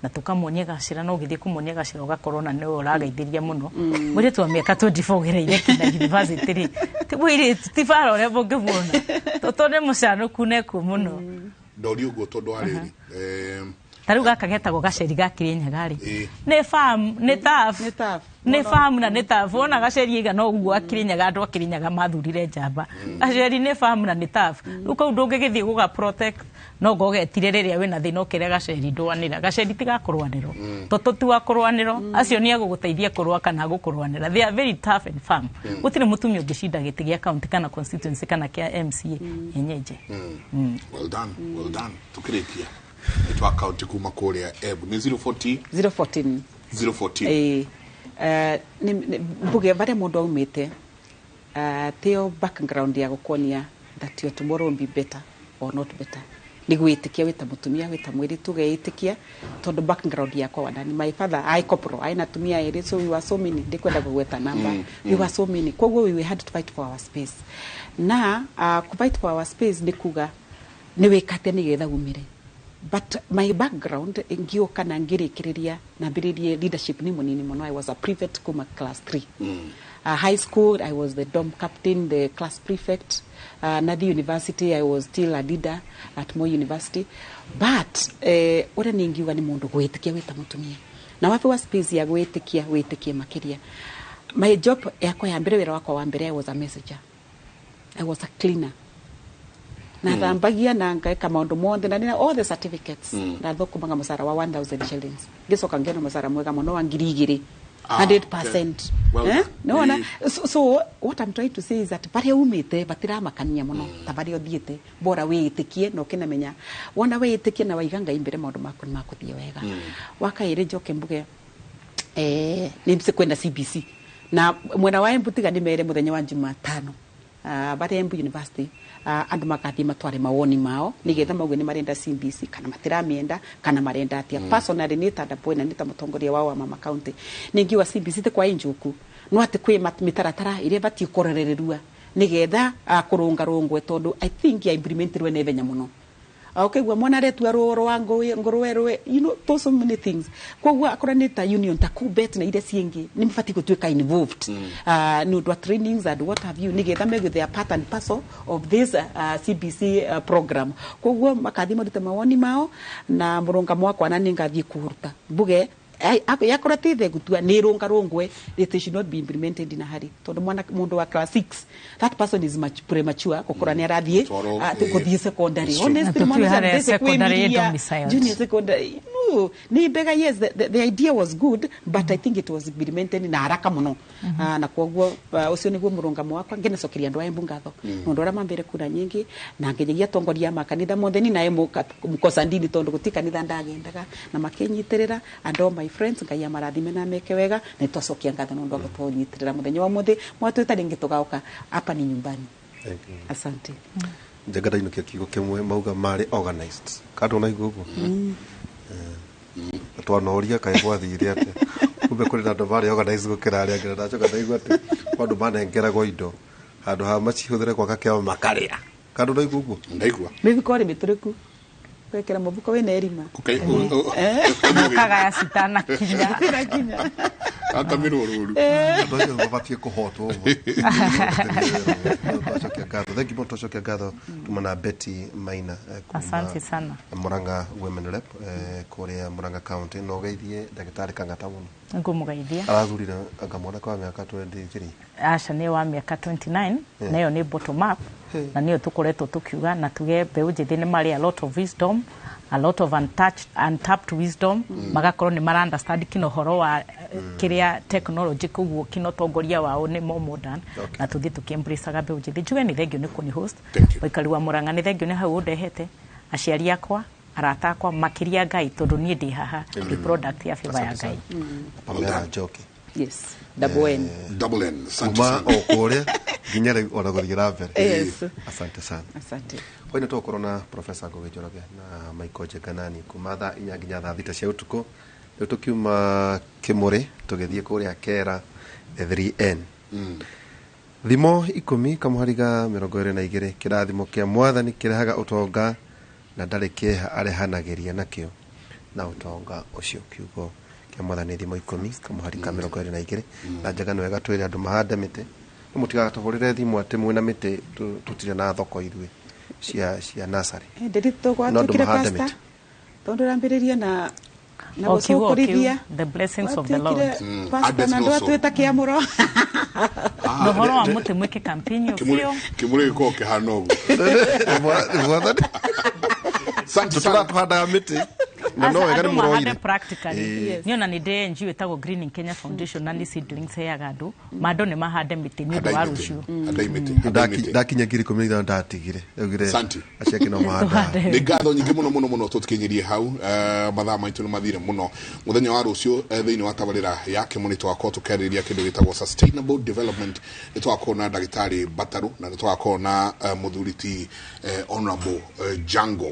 na tũkamuonia gacĩra, no ũgĩthiĩ kũmuonia gacĩra ũgakorwo na nĩwe ũragaithĩria mũno. Mũirĩtu wa mĩaka 24 ũgereire kinya university rĩ, ti mũirĩtu, ti bara ũrĩa mũngĩmuona. Toto nĩ mũcanũku na ekuo mũno. Ndoria ũguo tondũ wa rĩrĩ, Ta rĩu gaka getagwo gaceri ga Kĩrĩnyaga rĩ, nĩ farm, nĩ turf, nĩ farm na nĩ turf. Wona gaceri igana ũguo akĩrĩnyaga, andũ akĩrĩnyaga mathurire njamba. Gaceri nĩ farm na nĩ turf. Rĩu kau ndũngĩgĩthiĩ gũga protect, no ngogetire rĩrĩa wĩna thĩna ũkĩre gaceri ndũanĩra. Gaceri ti ga kũrũanĩrwo. Toto ti wa kũrũanĩrwo. Acio nĩ agũgũteithia kũrũa kana agũkũrũanĩra. They are very tough and firm. Gũtirĩ mũtumia ũngĩcinda gĩtĩ gĩa county kana constituency kana kĩa MCA yenyeje. Well done, well done. Tukĩrĩkia nĩ kaunti kuma kũrĩa Embu nĩ 040? 014. 014. Ĩĩ. Mbuge barĩa mũndũ aumĩte, tio background ya gũkuonia that your tomorrow will be better or not better. Nĩ gwĩtĩkia wĩta mũtumia, wĩta mũirĩtu, ũgeĩtĩkia, tondũ background yakwa wanani, my father ai corporal aina atumia erĩ, so we were so many, ndikwenda kũgweta namba. We were so many, koguo we had to fight for our space, na fight for our space nĩ kuga nĩ wĩkate nĩgetha umĩre. But my background, ngĩũka na ngĩrĩkĩrĩria na mbĩrĩrie leadership nĩ mũnini mũno. I was a prefect kuma class 3. High school I was the dorm captain, the class prefect. Na the university I was still a leader at Moi University. But ũrĩa ningiuga nĩ mũndũ gwĩtĩkia wĩta mũtumia na wapewa space ya gwĩtĩkia, wĩtĩkie makĩria. My job yakwa ya mbere, wĩra wakwa wa mbere, I was a messenger, I was a cleaner, na thambagia na ngaika maundu mothe, na nina all the certificates. Ndathũkũmaga mũcara wa 1000 shillings, ngĩcoka ngĩona mũcara mwega mũno wa 2000. 100%. Okay. Well Eh? done. Nĩwona? So what I'm trying to say is that barĩa umĩte batiramakania mũno ta barĩa ũthiĩte, bora wĩĩtĩkie na ũkĩnamenya wona wĩĩtĩkie na waiga Ngai mbere, maũndũ maku nĩ makũthiĩ wega. Wakaĩrĩ njoke mbuge, nĩ kwenda CBC na mwena wa Embu, tiga nĩ mere mũthenya wa Jumatano, barĩa Embu University, andũ magathiĩ matware mawoni mao nĩgetha mauge nĩ marenda CBC kana matiramĩenda kana marenda atia. Personally, nĩ ta ndabwena, nĩ ta mũtongoria wao wa mama county, nĩ ngiuga CBC ti kwa injuku, no atĩ kwĩ mĩtaratara ĩrĩa ĩbatiĩ kũrorererua nĩgetha kũrũngarũngwe, tondũ I think ya implementirwe na ihenya mũno. Ũkaigua mwana aretua rũo rwa ngũrwe rwe, to so many things. Koguo akorwo nĩ ta union ta Kubet na iria ciĩngĩ, nĩ mabatiĩ gũtuĩka involved nĩ ũndũ wa trainings and what have you, nĩgetha megwe they are part and parcel of this CBC program. Koguo makathiĩ marute mawoni mao na mũrũngamo wakwa, na nĩ ngathiĩ kũruta mbuge yakorwo ti thengũtua nĩ rũngarũngwe, it should not be implemented in a hurry, tondũ mwana mũndũ wa class 6, that person is much premature gũkorwo nĩ arathiĩ Gũtwarwo, gũthiĩ secondary. It's true. Honestly, Na mwana tũtue ũcio harĩa andĩte secondary kwĩmiria domiciled. junior secondary, no nĩ mbega. Yes, the idea was good, but I think it was implemented na haraka mũno. Na koguo ũcio nĩguo mũrũngamo wakwa. Ngĩnacokeria andũ a Embu ngatho nĩ ũndũ ũrĩa mambĩre kura nyingĩ, na nginyagia atongoria a makanitha mothe ni nae mũkosa ndini, tondũ gũti kanitha ndagendaga na makĩnyitĩrĩra, and all my friends, Ngai amarathime na meke wega, na nĩtwacokia ngatho nĩ ũndũ wa gũtũnyitĩrĩra mũthenya wa mũthĩ. Mwatwĩta rĩngĩ tũgaũka, hapa ni nyumbani. Thank you. Asante. Njenga ndainũkia kiugo kĩmwe, mauga marĩ organized kandũ naigua ũguo twanoria kaĩ gwathire atĩa, kumbe kũrĩ na andũ marĩ organized gũkĩra arĩa angĩ. Na ndacoka ndaigua atĩ kwa andũ manengeragwo indo, handũ ha macihũthĩre gwaka kĩama makarĩa, kandũ naigua ũguo. Ndaigua. Mĩthiko rĩ mĩtũrĩku. Ũgekĩra mũbuko wĩna irima. Ũkagaya citanakinya. Atamirwo rũru. Andũ acio mabatiĩ kũhotwo ũguo. Twacokia ngatho, thank you mũno, twacokia ngatho tuma na Betty Maina kuma Asante sana. Murang'a Women Rep kũrĩa Murang'a County, na ũgeithie ndagĩtarĩ Kang'ata mũno. Ngũmũgeithia. Arathurire anga mwanake wa mĩaka 23. Aca, nĩ wa mĩaka 29. Nayo nĩ bottom up, na nĩyo tũkoretwo tũkiuga na tuge mbeũ njĩthĩ nĩ marĩ a lot of wisdom, a lot of untouched, untapped wisdom. Magakorwo nĩ mara understand kino ũhoro wa kĩrĩa technology, koguo kino tongoria wao nĩ more modern. Na tũthiĩ tũkĩembraceaga mbeũ njĩthĩ. Njuge nĩ thengio nĩ kũni host. Mũikari wa Mũrang'a, nĩ thengio nĩ hau ũndehete, aciari akwa, arata akwa, makĩria Ngai, tondũ niĩ ndĩ haha ndĩ product ya favor ya Ngai. Pamela Njoki. Yes, double N. Double N. Asante kuma sana. o kũrĩa nginya rĩu ona gũthiĩ na mbere. Asante sana. Asante. Hwainĩ tũgũkorwo na Profesa Ngũgĩ Njoroge na Michael Njenganani kuma thaa 4 nginya thaa 6 cia ũtukũ. Rĩu tũkiuma Kĩmũrĩ tũgĩthiĩ kũrĩa Kera 3N. Thimo 10 kamũhariga 22, kĩrathimo kĩa mwathani kĩrehaga ũtonga na ndarĩ kĩeha arehanagĩria nakĩo na ũtonga ũcio. Kiugo kĩa mwathani, Thimo 10 kamũhari ka 22. Na njega nĩ wega twĩre andũ mahande mĩtĩ, no mũtigatũhũrĩre thimũ atĩ mwĩna mĩtĩ, tũtirĩ na thoko ithuĩ cia nursery. Ndĩritũ No andũ gwatuĩkire mahande pastor mĩtĩ. tondũ ũrambĩrĩria na O kiugo o kiu, gũcũkũrithia. The blessings of the Lord. Pastor na ndwatwĩta kĩamũro. Na ũhoro wa mũtĩ, mwĩke campaign ĩyo biũ. Kĩmũrĩ gĩkoragwo kĩhana ũguo. Mwathani. Asante sana. Tũratũhandaga mĩtĩ na no Aca, wega andũ nĩ mahande mũroire. practically. Niĩ ona nĩ ndĩ NGO ĩtagwo Greening Kenya Foundation, na nĩ seedlings heaga andũ mandũ nĩ mahande mĩtĩ nĩ ũndũ wa Handai mĩtĩ. rũciũ. Handai mĩtĩ. Handai mĩtĩ. Ndakinya 15,000 ndatigire, augire Asante. acio angĩ no mahandaga. Nĩ ngatho nyingĩ mũno mũno mũno. Tũtikinyirie hau, mathaa maitũ nĩ mathire mũno. Mũthenya wa rũciũ, thĩinĩ wa tabarĩra ya Kĩmũ, nĩ tũgakorwo tũkĩarĩrĩria kĩndũ gĩtagwo sustainable development. Nĩ tũgakorwo na ndagĩtarĩ Bataru na nĩ tũgakorwo na mũthuri ti Honorable Jango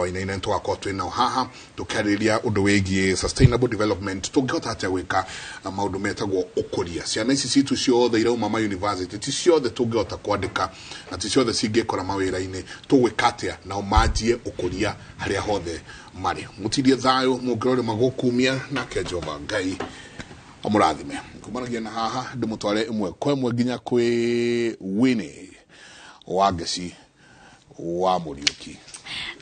Wainaina. Nĩ tũgakorwo twĩ nao haha tũkĩarĩrĩria ũndũ wĩgiĩ sustainable development, tũngĩhota atĩa gwĩka maũndũ metagwo ũkũria. Ciana ici citũ ciothe irauma ma university, ti ciothe tũngĩhota kwandĩka na ti ciothe cingĩkora mawĩra-inĩ. Tũgwĩka atĩa nao manjie ũkũria harĩa hothe marĩ? Mũtindie thayũ, mũngĩrore magũkumia nake Jehova Ngai amũrathime. Kumanagia na haha ndĩmũtware ĩmwe kwa ĩmwe nginya kwĩ Winnie wa Ngeci wa Mũriũki.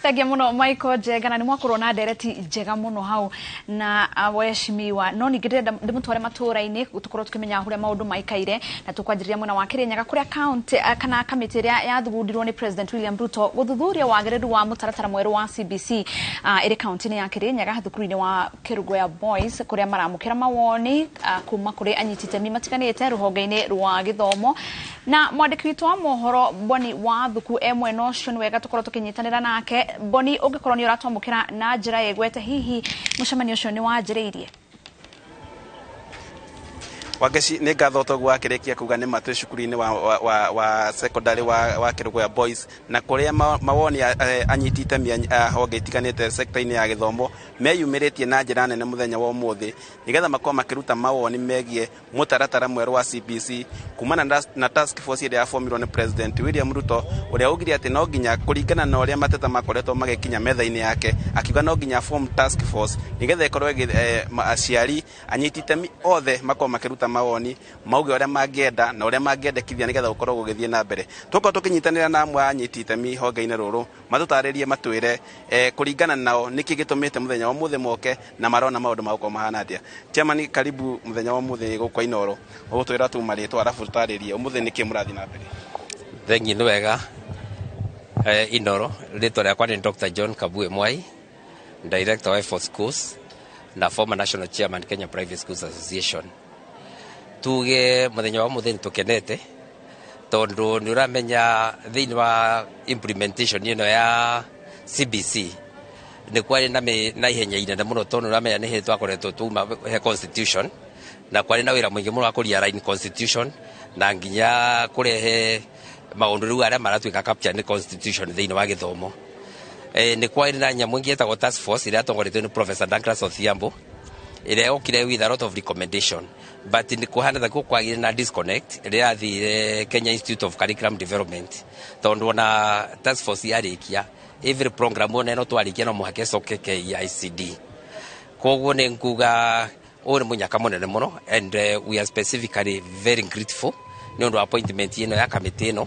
Thengia muno, Michael Njenga, na nĩ mwakorwo na ndereti njega mũno hau na waheshimiwa. No ningĩ ndĩrenda ndĩmũtware matũũra-inĩ tũkorwo tũkĩmenya ũrĩa maũndũ maikaire, na tũkwanjĩrĩria mwena wa Kĩrĩnyaga kũrĩa county kana kamĩtĩ ĩrĩa yathugundirwo nĩ President William Ruto gũthuthuria wagĩrĩru wa mũtaratara mwerũ wa CBC ĩrĩ kaunti-inĩ ya Kĩrĩnyaga, thukuru-inĩ wa Kĩrũgoya Boys, kũrĩa maramũkĩra mawoni kuma kũrĩ anyiti itemi matiganĩte rũhonge-inĩ rwa gĩthomo. Na mwandĩki witũ wa mohoro Boni wa Thuku e mwena ũcio, nĩ wega tũkorwo tũkĩnyitanĩra nake. Boni, ũngĩkorwo nĩ ũratwamũkĩra na njĩra ĩgwete, hihi mũcemanio ũcio nĩ wanjĩrĩirie? Wangeci, nĩ ngatho. Toguo wakĩrĩkia kuga nĩ matwĩ cukuru-inĩ wa secondary wa Kĩrũgũya Boys, na kũrĩa mawoni anyiti itemi a honge itiganĩte sekta-inĩ ya gĩthomo meyumĩrĩtie na njĩra nene mũthenya wa ũmũthĩ, nĩgetha makorwo makĩruta mawoni megiĩ mũtaratara mwerũ wa CBC kumana na task force ĩrĩa yabomirwo nĩ President William Ruto, ũrĩa augire atĩ no nginya, kũringana na ũrĩa mateta makoretwo magĩkinya metha-inĩ yake, akiuga no nginya form task force nĩgetha ĩkorwo aciari, anyiti itemi othe makorwo makĩruta mawoni, mauge ũrĩa mangĩenda na ũrĩa mangĩendekithia nĩgetha gũkorwo gũgĩthiĩ na mbere. Tũkorwo tũkĩnyitanĩra na amwe a anyiti itemi honge-inĩ rũrũ, matũtarĩrie, matwĩre kũringana nao nĩkĩ gĩtũmĩte mũthenya wa ũmũthĩ moke na marona maũndũ magũkorwo mahana atĩa. Chairman, karibu mũthenya wa ũmũthĩ gũkũ Inooro. Ũgũtwĩra tu marĩtwa arabu tũtarĩrie ũmũthĩ nĩkĩ mũrathiĩ na mbere. Thengi, nĩ wega. Inoro, rĩtwa rĩakwa nĩ Dr. John Kabue Mwai, director wa Effort Schools na former national chairman, Kenya Private Schools Association. Tuge mũthenya wa ũmũthĩ nĩ tũkenete tondũ nĩ ũramenya thĩinĩ wa implementation ĩno ya CBC nĩ kwarĩ na ihenya inene mũno, tondũ nĩ ũramenya nĩ hĩndĩ twakoretwo tuma he constitution, na kwarĩ na wĩra mũingĩ mũno wa kũ-realign constitution na nginya kũrehe maũndũ rĩu arĩa maratuĩka capture nĩ constitution thĩinĩ wa gĩthomo. Nĩ kwarĩ na nyamũ ĩngĩ ĩtagwo task force ĩrĩa yatongoretio nĩ Professor Douglas Odhiambo, ĩrĩa yokire with a lot of recommendation, but nĩ kũhana ta kwagire na disconnect ĩrĩa yathire Kenya Institute of Curriculum Development, tondũ ona task force yarĩkia Every program ona ĩno twarĩkia no mũhaka ĩcoke KICD. Koguo nĩ nguga ũyũ nĩ mũnyaka mũnene mũno, and we are specifically very grateful nĩ ũndũ wa appointment ĩno ya kamĩtĩ ĩno,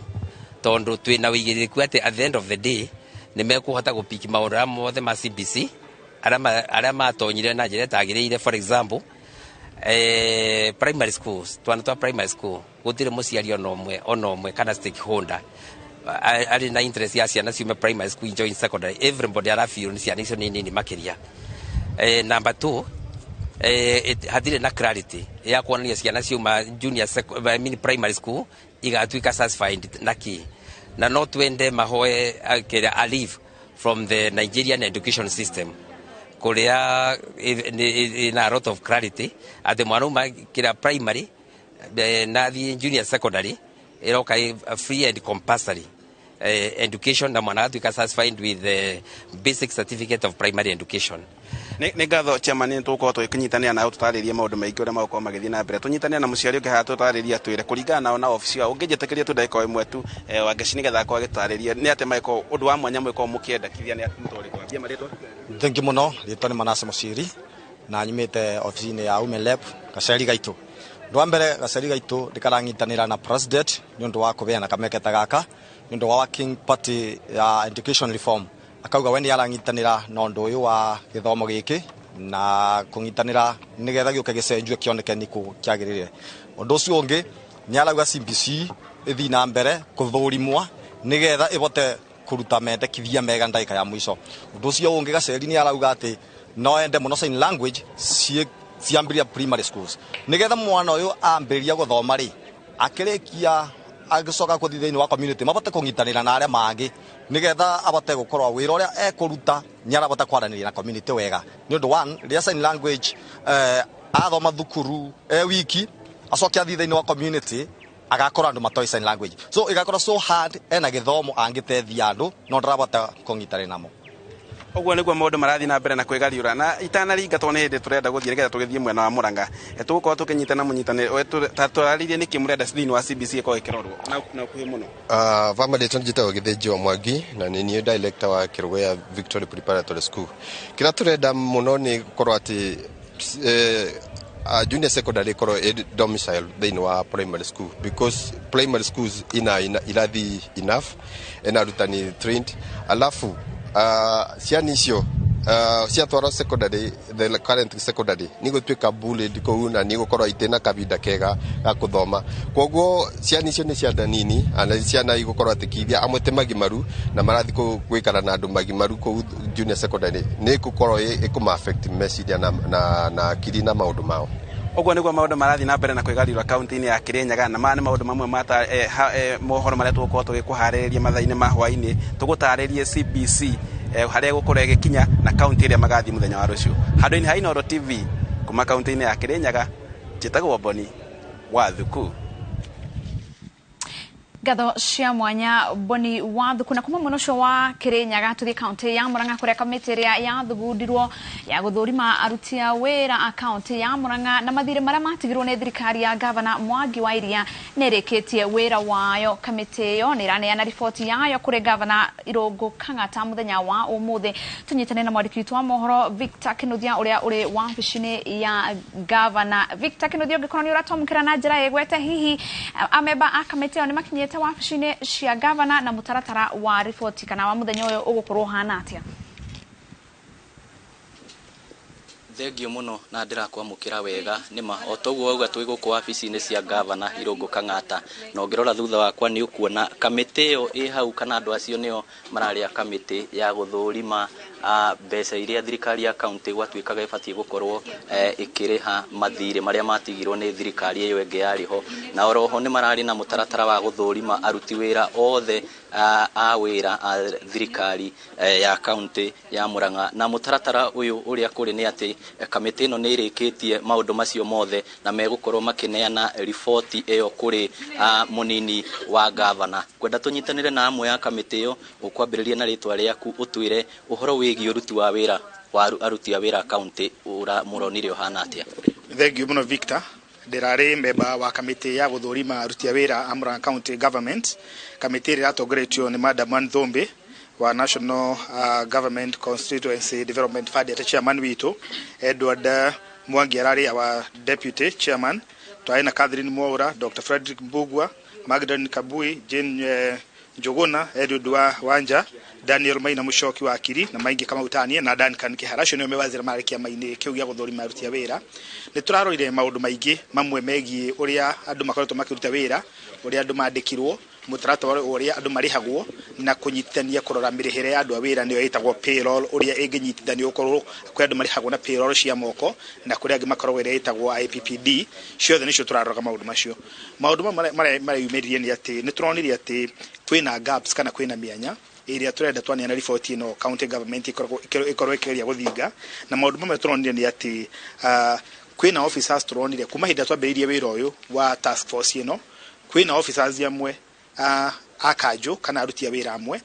tondũ twĩna ũigĩrĩrĩku atĩ at the end of the day nĩ mekũhota gũpiki maũndũ arĩa mothe ma CBC arĩa matonyire na njĩra ĩtagĩrĩire. For example, primary schools, twana twa primary school, gũtirĩ mũciari ona ũmwe kana stakeholder arĩ na interest ya ciana ciume primary school join secondary. Everybody arafeel nĩ ciana icio nĩ nini makĩria. Number two, hatirĩ na clarity ya kuonania ciana ciuma junior I mean primary school igatuĩka satisfied na kĩ, na no twende mahoe kĩrĩa a leave from the Nigerian education system, kũrĩa ina a lot of clarity atĩ mwana uma kĩrĩa primary na thiĩ junior secondary ĩroka free and compulsory education, na mwana agatuĩka satisfied with the basic certificate of primary education. Nĩ ngatho, chairman. Nĩ tũgũkorwo tũgĩkĩnyitanĩra nawe tũtarĩrie maũndũ maingĩ ũrĩa magũkorwo magĩthiĩ na mbere. Tũnyitanĩre na mũciari ũngĩ haha tũtarĩrie, atwĩre kũringana nao na obici yao. Ũngĩnjĩtĩkĩria tu ndagĩka o ĩmwe tu, Wangeci, nĩgetha akorwo agĩtarĩria nĩ atĩ magĩkorwo ũndũ wa mwanya mũgĩkorwo mũkĩendekithia nĩ mũtwarĩko wambia marĩtwa. Thank you muno. Rĩtwa nĩ Manase Mũciri na nyumĩte obici-inĩ ya Women Rep Gaceri Gaitũ. Ũndũ wa mbere, Gaceri Gaitũ ndĩkaranyitanĩra na president nĩ ũndũ wa kũbeana kameke ta gaka nĩ ũndũ wa working party ya education reform. Akauga we nĩ aranyitanĩra na ũndũ ũyũ wa gĩthomo gĩkĩ na kũnyitanĩra nĩgetha gĩũke gĩcenjio kĩoneke nĩkũ kĩagĩrĩire. Ũndũ ũcio ũngĩ nĩ arauga CBC ĩthiĩ na mbere kũthũrimwa nĩgetha ĩbote kũruta mendekithia mega ndagĩka ya mũico. Ũndũ ũcio ũngĩ, Gaceri nĩ arauga atĩ no ende mũno sign language ciambĩrĩria primary schools, nĩgetha mwana ũyũ ambĩrĩria gũthoma rĩ, akĩrĩkia agĩcoka gũthiĩ thĩinĩ wa community mabote kũnyitanĩra na arĩa mangĩ, nĩgetha abote gũkorwo wĩra ũrĩa ekũruta nĩ arabota kwaranĩria na community wega, nĩ ũndũ one rĩrĩa sign language athoma thukuru e wiki, acoke athiĩ thĩinĩ wa community agakora andũ matoĩ sign language, so ĩgakorwo so hard ena gĩthomo angĩteithia andũ no ndarabota kũnyitanĩra namo. Ũguo nĩguo maũndũ marathiĩ na mbere na kwĩgariũra, na itanaringa tondũ nĩ hĩndĩ tũrenda gũthiĩ nĩgetha tũgĩthiĩ mwena wa Mũrang'a. Tũgũkorwo tũkĩnyitana mũnyitanĩri ta twarĩrie nĩkĩ mũrenda thĩinĩ wa CBC ĩkorwo ĩkĩrorwo na ũkuhĩ mũno. Vama rĩtwa njĩtagwo Gĩthĩnji wa Mwangi na nĩ niĩ director wa Kĩrũgũya Victory Preparatory School. Kĩrĩa tũrenda mũno nĩ gũkorwo atĩ junior secondary ĩkorwo ĩ domicile thĩinĩ wa primary school, because primary schools ina irathi enough, ina arutani trained, alafu ciana icio ciatwarwo secondary, the current secondary nĩ gũtuĩka bullied kũu na nĩ gũkorwo itĩ na kahinda kega ga kũthoma. Koguo ciana icio nĩ ciana nini na ciana igũkorwo atĩ kithia amwe ti magimaru na marathiĩ gwĩkara na andũ magimaru kũu junior secondary, nĩ ĩgũkorwo ĩkũma affect meciria na akiri na maũndũ mao. Ũguo nĩguo maũndũ marathiĩ na mbere na kwĩgariũra kaunti-inĩ ya Kĩrĩnyaga, na maya nĩ maũndũ mamwe mata mohoro marĩa tũgũkorwo tũgĩkũharĩrĩria mathaa-inĩ ma hwaĩ-inĩ, tũgũtarĩrie CBC harĩa ĩgũkorwo ĩgĩkinya na kaunti ĩrĩa magathiĩ mũthenya wa rũciũ. Handũ-inĩ ha Inooro TV kuma kaunti-inĩ ya Kĩrĩnyaga, njĩtagwo Boni wa Thuku. Ngatho cia mwanya, Boni wa Thuku. Na kuma mwena ũcio wa Kĩrĩnyaga tũthiĩ kaunti ya Murang'a, kũrĩa kamĩtĩ ĩrĩa yathugundĩrwo ya gũthũrima aruti a wĩra a kaunti ya Murang'a na mathirĩ marĩa matigirwo nĩ thirikari ya gavana Mwangi wa Iria nĩ ĩrĩkĩtie wĩra wayo. Kamĩtĩ ĩyo nĩ ĩraneana riboti yayo kũrĩ gavana Irũngũ Kang'ata mũthenya wa ũmũthĩ. Tũnyitane na mwandĩki witũ wa mohoro Victor Kinuthia ũrĩa ũrĩ wabici-inĩ ya gavana. Victor Kinuthia, ũngĩkorwo nĩ ũratwamũkĩra na njĩra ĩgwete, hihi amemba a kamĩtĩ ĩyo nĩ makinyĩte wabici-inĩ cia gavana, na mũtaratara wa riboti kana wa mũthenya ũyũ ũgũkorwo ũhana atĩa? Thengio mũno na ndĩrakwamũkĩra wega. Nĩma o toguo wauga, twĩ gũkũ wabici-inĩ cia gavana Irũngũ Kang'ata, na ũngĩrora thutha wakwa nĩ ũkuona kamĩtĩ ĩyo ĩ hau, kana andũ acio nĩo mararĩa kamĩtĩ ya gũthũrima mbeca iria thirikari ya kaunti gwatuĩkaga ĩbatiĩ gũkorwo ĩkĩrĩha mathirĩ marĩa matigirwo nĩ thirikari ĩyo ĩngĩ yarĩ ho. Na oroho nĩ mararĩ na mũtaratara wa gũthũrima aruti wĩra othe a wĩra a thirikari ya kaunti ya Murang'a. Na mũtaratara ũyũ ũrĩa kũrĩ nĩ atĩ kamĩtĩ ĩno nĩ ĩrĩkĩtie maũndũ macio mothe na megũkorwo makĩneana riboti ĩyo kũrĩ mũnini wa gavana. Kwenda tũnyitanĩre na amwe a kamĩtĩ ĩyo. Ũkwambĩrĩria na rĩtwa rĩaku, ũtwĩre ũhoro wĩgiĩ ũruti wa wĩra wa aruti a wĩra kaunti ũra mũronire ũhana atĩa? Thank you mũno, Victor. Ndĩrarĩ memba wa kamĩtĩ ya gũthũrima aruti a wĩra a Murang'a County Government, kamĩtĩ ĩrĩa ĩratongoretio nĩ Madam Ann Thumbi. wa National Government Constituency Development Fund ate chairman witũ, Edward Mwangi ararĩ our deputy chairman, twarĩ na Catherine Mwaura, Dr. Frederick Mbugua, Magdalene Kabui, Jane Njuguna, Edward wa Wanja, Daniel Maina Mushoki wa Akiri na maingi kama utanie na Duncan Kihara acio nĩo mewazira marĩ kĩama-inĩ kĩu gĩa gũthũrima aruti a wĩra. Nĩ tũrarorire maũndũ maingĩ mamwe megiĩ ũrĩa andũ makoretwo makĩruta wĩra, ũrĩa andũ mandĩkirwo, mũtaratara ũrĩa andũ marĩhagwo na kũnyitithania kũrora mĩrĩhĩre ya andũ a wĩra nĩyo ĩtagwo payroll, ũrĩa ĩngĩnyitithanio gũkorwo kwĩ andũ marĩhagwo na payroll cia moko na kũrĩ angĩ makoragwo ĩrĩa ĩtagwo IPPD. Ciothe nĩcio tũraroraga maũndũ macio. Maũndũ mamwe mareyumĩririe nĩ atĩ nĩ tũronire atĩ kwĩna gaps kana kwĩna mĩanya ĩrĩa tũrenda twaneana riboti ĩno county government ĩkorwo ĩkĩgeria gũthinga, na maũndũ mamwe tũronire nĩ atĩ kwĩna officers tũronire kuma hĩndĩ ĩrĩa twambĩrĩirie wĩra ũyũ wa task force ĩno, kwĩna officers amwe a kanjũ kana aruti a wĩra amwe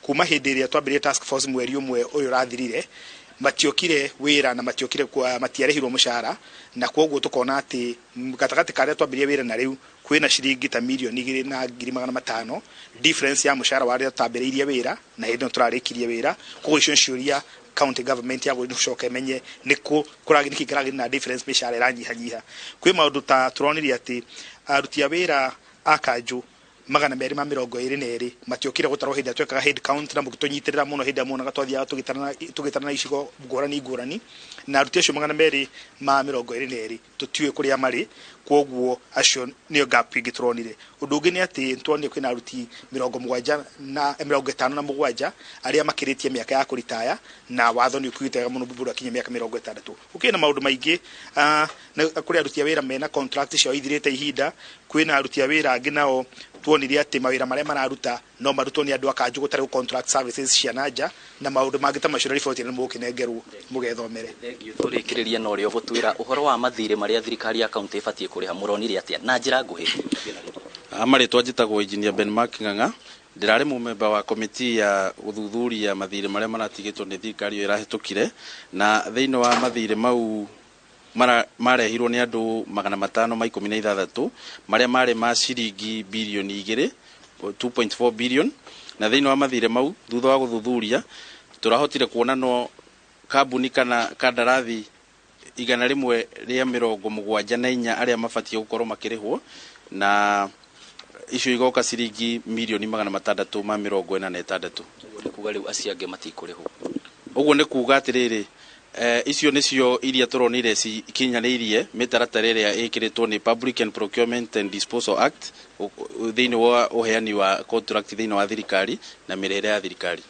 kuma hĩndĩ ĩrĩa twambĩrĩirie task force mweri ũmwe ũyũ ũrathirire matiokire wĩra na matiokire kwa matiarĩhirwo mũcara, na koguo tukona atĩ gatagatĩ ka arĩa twambĩrĩirie wĩra na rĩu kwĩna ciringi ta 2,500,000 difference ya mũcara wa arĩa twambĩrĩirie wĩra na hĩndĩ ĩno tũrarĩkirie wĩra. Koguo icio nĩ ciũria county government ya gũcoka ĩmenye nĩkũ nĩkĩ kĩragĩrĩ na difference mĩcara ĩranyihanyiha. Kwĩ maũndũ ta tũronire atĩ aruti a wĩra a kanjũ 222 matiokire gũtarwo hĩndĩ ĩrĩa twekaga head count na mũgĩtũnyitĩrĩra mũno hĩndĩ ĩrĩa muonaga twathiaga tũgĩtarana icigo ngũrani ngũrani, na aruti acio 222 tũtiũĩ kũrĩa marĩ, koguo acio nĩo gap ĩngĩ tũronire. Ũndũ ũngĩ nĩ atĩ tuonire kwĩna aruti 57 arĩa makĩrĩtie mĩaka ya kũritaya, na watho nĩ ũkiugĩte mũno mũndũ akinye mĩaka 60. Gũkĩrĩ na maũndũ maingĩ, kũrĩ aruti a wĩra mena contract ciao ithirĩte ihinda, kwĩna aruti a wĩra angĩ nao tuonire atĩ mawĩra marĩa mararuta no marutwo nĩ andũ a kanjũ gũtarĩ contract services cia na nja na maũndũ mangĩ ta macio, na riboti ĩno mũgũkĩnengerwo mũgethomere. Thengiũ. Tũrĩkĩrĩrie na ũrĩa ũgũtwĩra ũhoro wa mathirĩ marĩa thirikari ya kaunti ĩbatiĩ kũrĩha, mũronire atĩa na njĩra nguhĩ? Marĩtwa njĩtagwo Engineer Ben Mark Ng'ang'a, ndĩrarĩ mũmemba wa komiti ya gũthuthuria mathirĩ marĩa maratigĩtwo nĩ thirikari ĩyo ĩrahĩtũkire, na thĩinĩ wa mathirĩ mau marehirwo nĩ andũ 516 marĩa marĩ ma ciringi birioni 2, 2.4 billion, na thĩinĩ wa mathirĩ mau thutha wa gũthuthuria tũrahotire kuona no kambuni kana kandarathi 174 arĩa mabatiĩ gũkorwo makĩrĩhwo, na icio igoka ciringi mirioni 646. Ũguo nĩ kuga rĩu acio angĩ matikũrĩhwo? Ũguo nĩ kuga atĩrĩrĩ, icio nĩcio iria tũronire cikinyanĩirie mĩtaratara ĩrĩa ĩkĩrĩtwo nĩ Public and Procurement and Disposal Act thĩinĩ wa ũheani wa contract thĩinĩ wa thirikari na mĩrĩhĩre ya thirikari.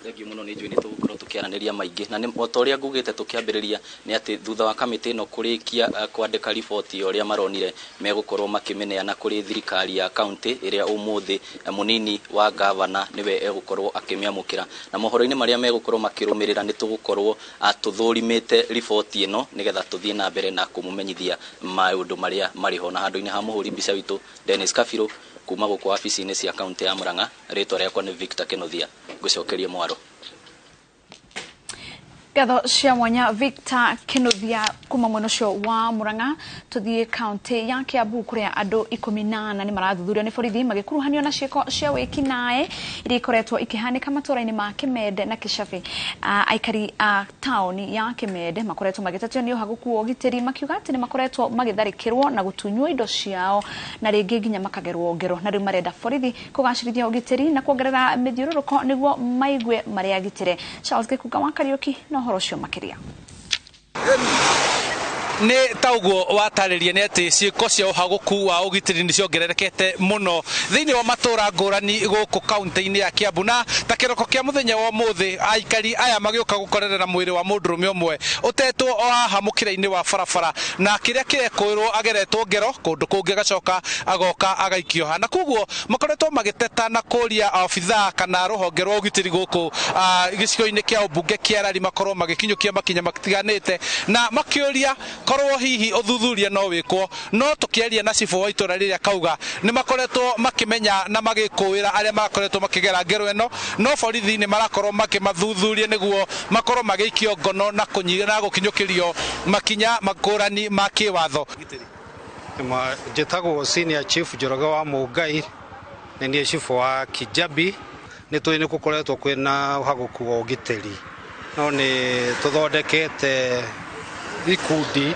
Thengiũ mũno. Nĩ njũĩ nĩ tũgũkorwo tũkĩaranĩria maingĩ, na o ta ũrĩa ngugĩte tũkĩambĩrĩria nĩ atĩ thutha wa kamĩtĩ ĩno kũrĩkia kwandĩka riboti ya ũrĩa maronire, megũkorwo makĩmĩneana kũrĩ thirikari ya kaunti ĩrĩa ũmũthĩ mũnini wa gavana nĩwe egũkorwo akĩmĩamũkĩra, na mohoro-inĩ marĩa megũkorwo makĩrũmĩrĩra nĩ tũgũkorwo tũthũrimĩte riboti ĩno nĩgetha tũthiĩ na mbere na kũmũmenyithia maũndũ marĩa marĩ ho. Na handũ-inĩ ha mũhũri mbica witũ Dennis Kabirũ, kuma gũkũ wabici-inĩ cia kaunti ya Murang'a, rĩtwa rĩakwa nĩ Victor Kĩnuthia, ngũcokerie mwaro. Ngatho cia mwanya, Victor Kinuthia, kuma mwena ũcio wa Murang'a. Tuthiĩ kaunti ya Kiambu kũrĩa andũ 14 nĩ marathuthurio nĩ borithi magĩkuruhanio na ciĩko cia wĩkinaĩ iria ikoretwo ikĩhanĩka matũũra-inĩ ma Kimende na Kĩcabi. Aikari a taũni ya Kimende makoretwo magĩtetio nĩ ũhagũku wa ũgitĩri, makiuga atĩ nĩ makoretwo magĩtharĩkĩrwo na gũtunywo indo ciao na rĩngĩ nginya makagerwo ngero, na rĩu marenda borithi kũgacĩrithia ũgitĩri na kuongerera mĩthiũrũrũko nĩguo maigue marĩ agitĩre. Charles Gĩkunga wa Kariũki na ũhoro ũcio makĩria. Nĩ ta ũguo watarĩria nĩ atĩ ciĩko cia ũhagũku wa ũgitĩri nĩ ciongererekete mũno thĩinĩ wa matũra ngũrani gũkũ kaunti-inĩ ya Kiambu, na ta kĩroko kĩa mũthenya wa ũmũthĩ aikari aya magĩũka gũkorerera mwĩrĩ wa mũndũrũme ũmwe ũtetwo o haha mũkĩra-inĩ wa barabara, na kĩrĩa kĩrekũĩrwo ageretwo ngero kũndũ kũngĩ agacoka agoka agaikio ha, na koguo makoretwo magĩteta na kũria abithaa kana rũhonge rwa ũgitĩri gũkũ gĩcigo-inĩ kĩa ũmbunge kĩa Rari makorwo magĩkinyũkia makinya matiganĩte na makĩũria korwo hihi ũthuthuria no wĩkwo. No tũkĩaria na cibũ wa itũra rĩrĩa kauga nĩ makoretwo makĩmenya na magĩkũĩra arĩa makoretwo makĩgera ngero ĩno, no borithi nĩ marakorwo makĩmathuthuria nĩguo makorwo magĩikio ngono na na gũkinyũkĩrio makinya makũrani ma kĩwatho. Njĩtagwo Senior Chief Njoroge wa Mũngai, nĩ niĩ cibũ wa Kijabi. Nĩ tũĩ nĩ gũkoretwo kwĩna ũhagũku wa ũgitĩri, no nĩ tũthondekete ikundi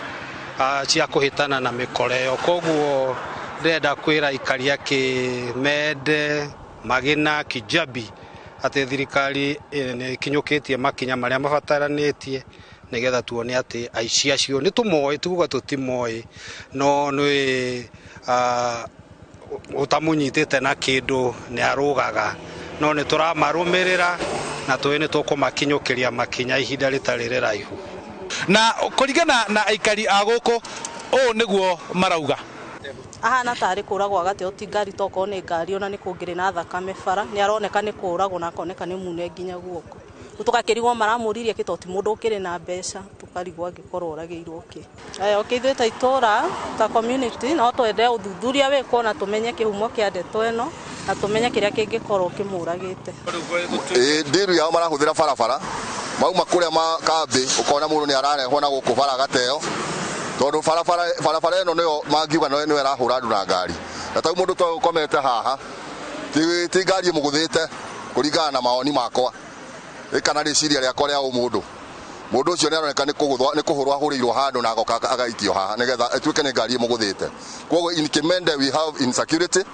cia kũhĩtana na mĩkora ĩyo. Koguo ndĩrenda kwĩra aikari a Kĩmende, Magina, Kijabi atĩ thirikari nĩ ĩkinyũkĩtie makinya marĩa mabataranĩtie nĩgetha tuone atĩ aici acio nĩ tũmoĩ, tikuga tũtimoĩ, no nĩ ũtamũnyitĩte na kĩndũ nĩ arũgaga, no nĩ tũramarũmĩrĩra na tũĩ nĩ tũkũmakinyũkĩria makinya ihinda rĩtarĩ rĩraihu. Na kũringana na aikari a gũkũ, ũũ nĩguo marauga. Ahana tarĩ kũragwo agateo ti ngari, tokorwo nĩ ngari ona nĩ kũngĩrĩ na thakame bara, nĩ aroneka nĩ kũragwo na akoneka nĩ mune nginya guoko. Tũgakĩrigwo maramũririe kĩ, tondũ ti mũndũ ũkĩrĩ na mbeca, tũkarigwo angĩkorwo oragĩirwo kĩ. Okay, ithuĩ ta itũra, ta community, no twende ũthuthuria wĩkwo na tũmenye kĩhumo kĩa ndeto ĩno na tũmenye kĩrĩa kĩngĩkorwo kĩmũragĩte. Ndĩru yao marahũthĩra barabara mauma kũrĩa kambĩ, ũkona mũndũ nĩ ararehwo na gũkũ bara agateo, tondũ barabara ĩno nĩyo mangiuga nĩyo ĩrahũra andũ na ngari. Na tau mũndũ ta ũkomete haha ti ngari ĩmũgũthĩte kũringana na mawoni makwa kana rĩciria rĩakwa rĩa ũmũndũ. Mũndũ ũcio nĩaroneka nĩ kũhũrwo ahũrĩirwo handũ na agoka agaikio haha nĩgetha ĩtuĩke nĩ ngari ĩmũgũthĩte. Koguo in Kimende we have insecurity,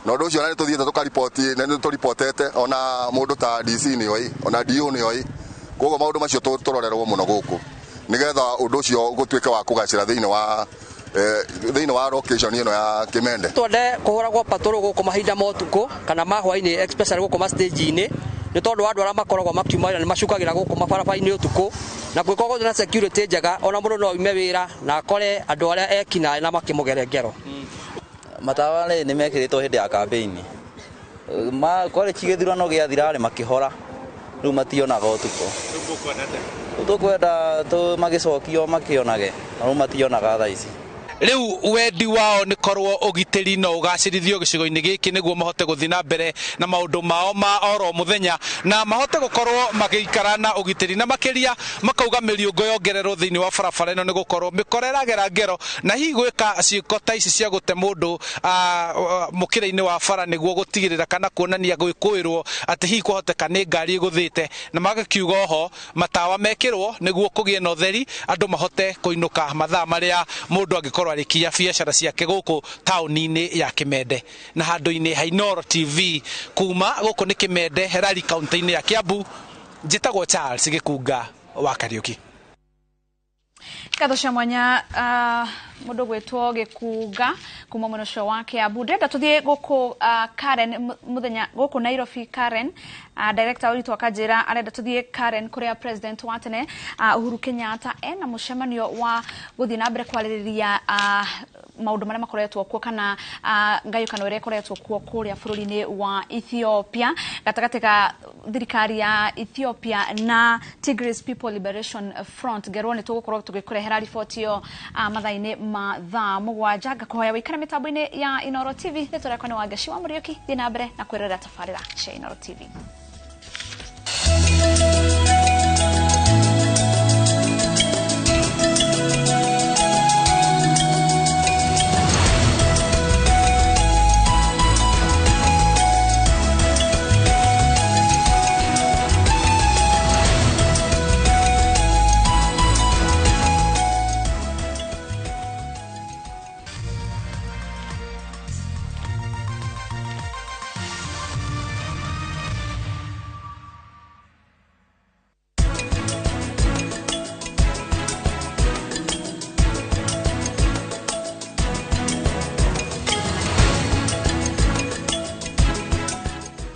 na ũndũ ũcio na nĩtũthiĩte tũkariboti, na nĩtũribotete ona mũndũ ta DC nĩoĩ, ona DO nĩoĩ. Koguo maũndũ macio tũrorerwo mũno gũkũ nĩgetha ũndũ ũcio gũtuĩke wa kũgacĩra thĩinĩ wa location ĩno ya Kimende. Twende kũhũragwo patrol gũkũ mahinda ma ũtukũ kana ma hwaĩ-inĩ, especially gũkũ ma stage-inĩ, nĩ tondũ andũ arĩa makoragwo makiuma wĩra nĩ macukagĩra gũkũ mabarabara-inĩ ũtukũ, na gwĩkorwo na security njega, ona mũndũ no aume wĩra na akore andũ arĩa ekinaĩ na makĩmũgere ngero. Matawa rĩ nĩ mekĩrĩtwo hĩndĩ ya campaign, kwarĩkia gĩthurano gĩathira rĩ makĩhora, rĩu mationaga ũtukũ. Tũkwenda magĩcokio makĩonage, na rĩu mationaga thaa ici. Rĩu wendi wao nĩ korwo ũgitĩri no ũgacĩrithio gĩcigo-inĩ gĩkĩ nĩguo mahote gũthiĩ na mbere na maũndũ mao ma oro mũthenya na mahote gũkorwo magĩikara na ũgitĩri, na makĩria makauga mĩriũngũ yongererwo thĩinĩ wa barabara ĩno nĩ gũkorwo mĩkora ĩragera ngero na hihi gwĩka ciĩko ta ici cia gũte mũndũ mũkĩra-inĩ wa bara nĩguo gũtigĩrĩra kana kuonania gwĩkũĩrwo atĩ hihi kwahoteka nĩ ngari ĩgũthĩte, na magakiuga oho matawa mekĩrwo nĩguo kũgĩe na ũtheri andũ mahote kũinũka mathaa marĩa mũndũ angĩkorwo arĩkia biacara ciake gũkũ taũni-inĩ ya Kimende. Na handũ-inĩ ha Inooro TV kuma gũkũ nĩ Kimende, Herari, kaunti-inĩ ya Kiambu, njĩtagwo Charles Gĩkunga wa Kariũki. Ngatho cia mwanya mũndũ gwĩtwo Gĩkunga kuma mwena ũcio wa Kiambu. Ndĩrenda tũthiĩ gũkũ Karen mũthenya gũkũ Nairobi. Karen director witũ akanjĩra arenda tũthiĩ Karen kũrĩa president wa tene Uhuru Kenyatta ena mũcemanio wa gũthiĩ na mbere kwarĩrĩria maũndũ marĩa makoretwo kuo kana ngayũkano ĩrĩa ĩkoretwo kuo kũrĩa bũrũri-inĩ wa Ethiopia gatagatĩ ga thirikari ya Ethiopia na Tigray People Liberation Front. Ngerwo nĩ tũgũkorwo tũgĩkũrehera riboti ĩyo mathaa-inĩ ma thaa 7. Ngakũhoya wĩikare mĩtambo-inĩ ya Inooro TV. Rĩtwa rĩakwa nĩ Wangeci wa Mũriũki. Thiĩ na mbere na kwĩrorera tabarĩra cia Inooro TV.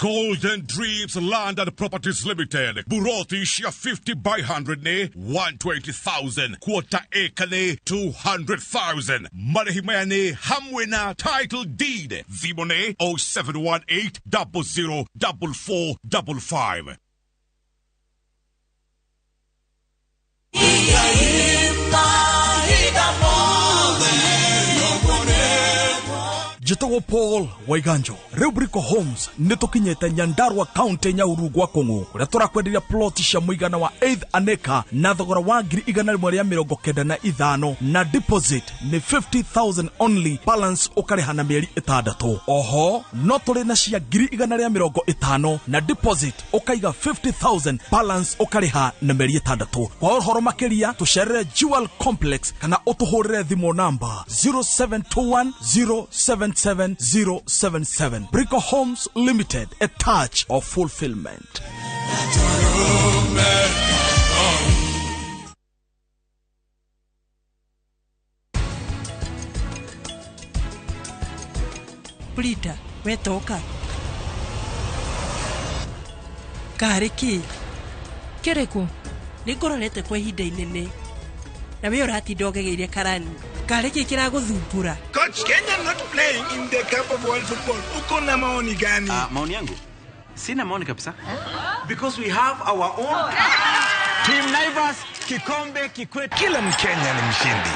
Golden Dreams Land and Properties Limited. Buroti cia 50 by 100 ne 120,000. Quarter acre ne 200,000. Marĩhi maya nĩ hamwe na title deed. Thimũ nĩ 0718 00 4455. Njĩtagwo Paul Waiganjo. Rĩu Brico Homes nĩ tũkinyĩte Nyandarua County, Nyahururu gwa Kũng'ũ, kũrĩa tũrakwenderia plot cia mũigana wa 8 an acre na thogora wa 195,000, na deposit nĩ 50,000 only, balance ũkarĩha na mĩeri 6. Oho no tũrĩ na cia 150,000, na deposit ũkaiga 50,000, balance ũkarĩha na mĩeri 6. Kwa ũhoro makĩria tũcerere Jewel Complex kana ũtũhũrĩre thimũ namba 0721 077 077. Brico Homes Limited, a touch of fulfillment. Brita, wetoka karĩ kĩ kĩrĩkũ? Nĩ ngũrorete kwa ihinda inene na we ũratinda ũgegeire karani. Karĩ kĩ kĩragũthumbũra? Coach, Kenya not playing in the Cup of World Football. Uko na maoni gani? Maoni yangu? Sina maoni kabisa. Because we have our own Team Naivas, kikombe kikwetu. Kila Mkenya ni mshindi.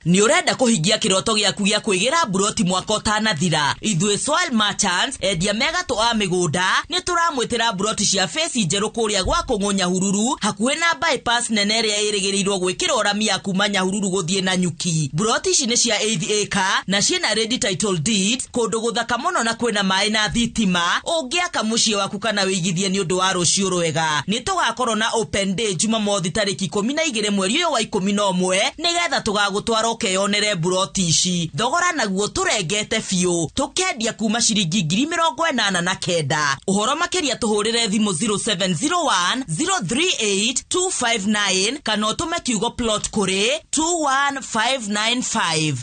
Nĩ ũrenda kũhingia kĩroto gĩaku gĩa kwĩgĩra mburoti mwaka ũtanathira? Ithuĩ Soil Merchants, endia megatũ a mĩgũnda, nĩ tũramwĩtĩra mburoti cia feci njerũ kũrĩa gwa Kũng'ũ Nyahururu, hakuhĩ na bypass nene ĩrĩa ĩrĩgĩrĩirwo gwĩkĩrwo rami ya kuma Nyahururu gũthiĩ na Nyuki. Mburoti ici nĩ cia 8 acre na ciĩna ready title deeds, kũndũ gũthaka mũno na kwĩna maĩ na thitima. Ũngĩaka mũciĩ waku kana wĩigithie nĩ ũndũ wa rũciũ rwega. Nĩ tũgakorwo na open day Jumamothi tarĩki 12 mweri ũyũ wa 11, nĩgetha tũgagũtwara ũkeyonere mburoti ici. Thogora naguo tũrengete biũ, tũkendia kuma ciringi 89,000. Ũhoro makĩria tũhũrĩre thimũ 0701 038 259 kana ũtũme kiugo plot kũrĩ 21595.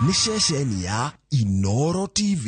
Nĩ ceceni ya Inoro TV.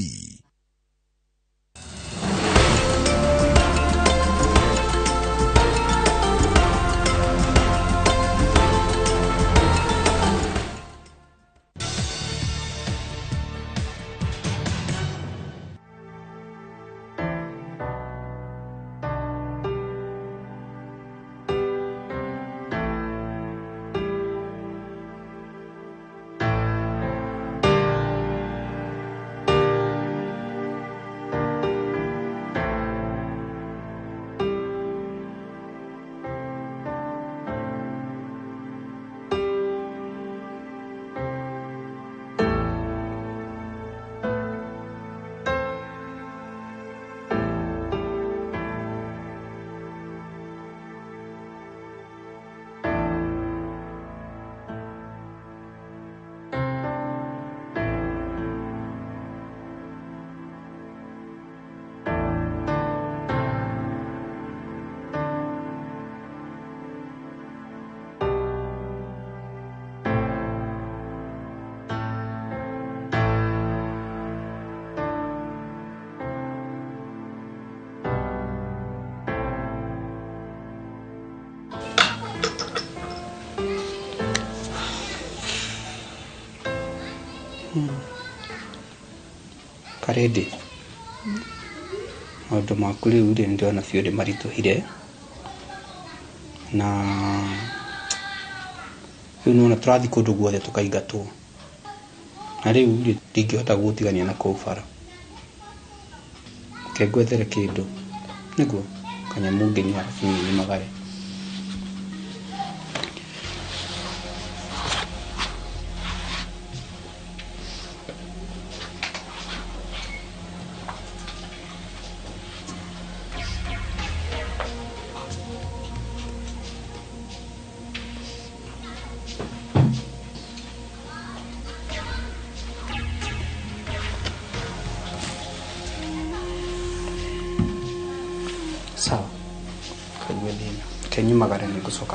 Karĩndĩ, maũndũ maku rĩu rĩ, nĩndĩrona biũ nĩ maritũhire, na rĩu nĩwona tũrathiĩ kũndũ guothe tũkaingatwo, na rĩu rĩ, ndingĩhota gũgũtigania na kũu bara. Reke ngwethere kĩndũ nĩguo kanyamũ ngĩnyua arabu niĩ nyumagare. Sawa, kanyue thĩna, reke nyumagare nĩngũcoka.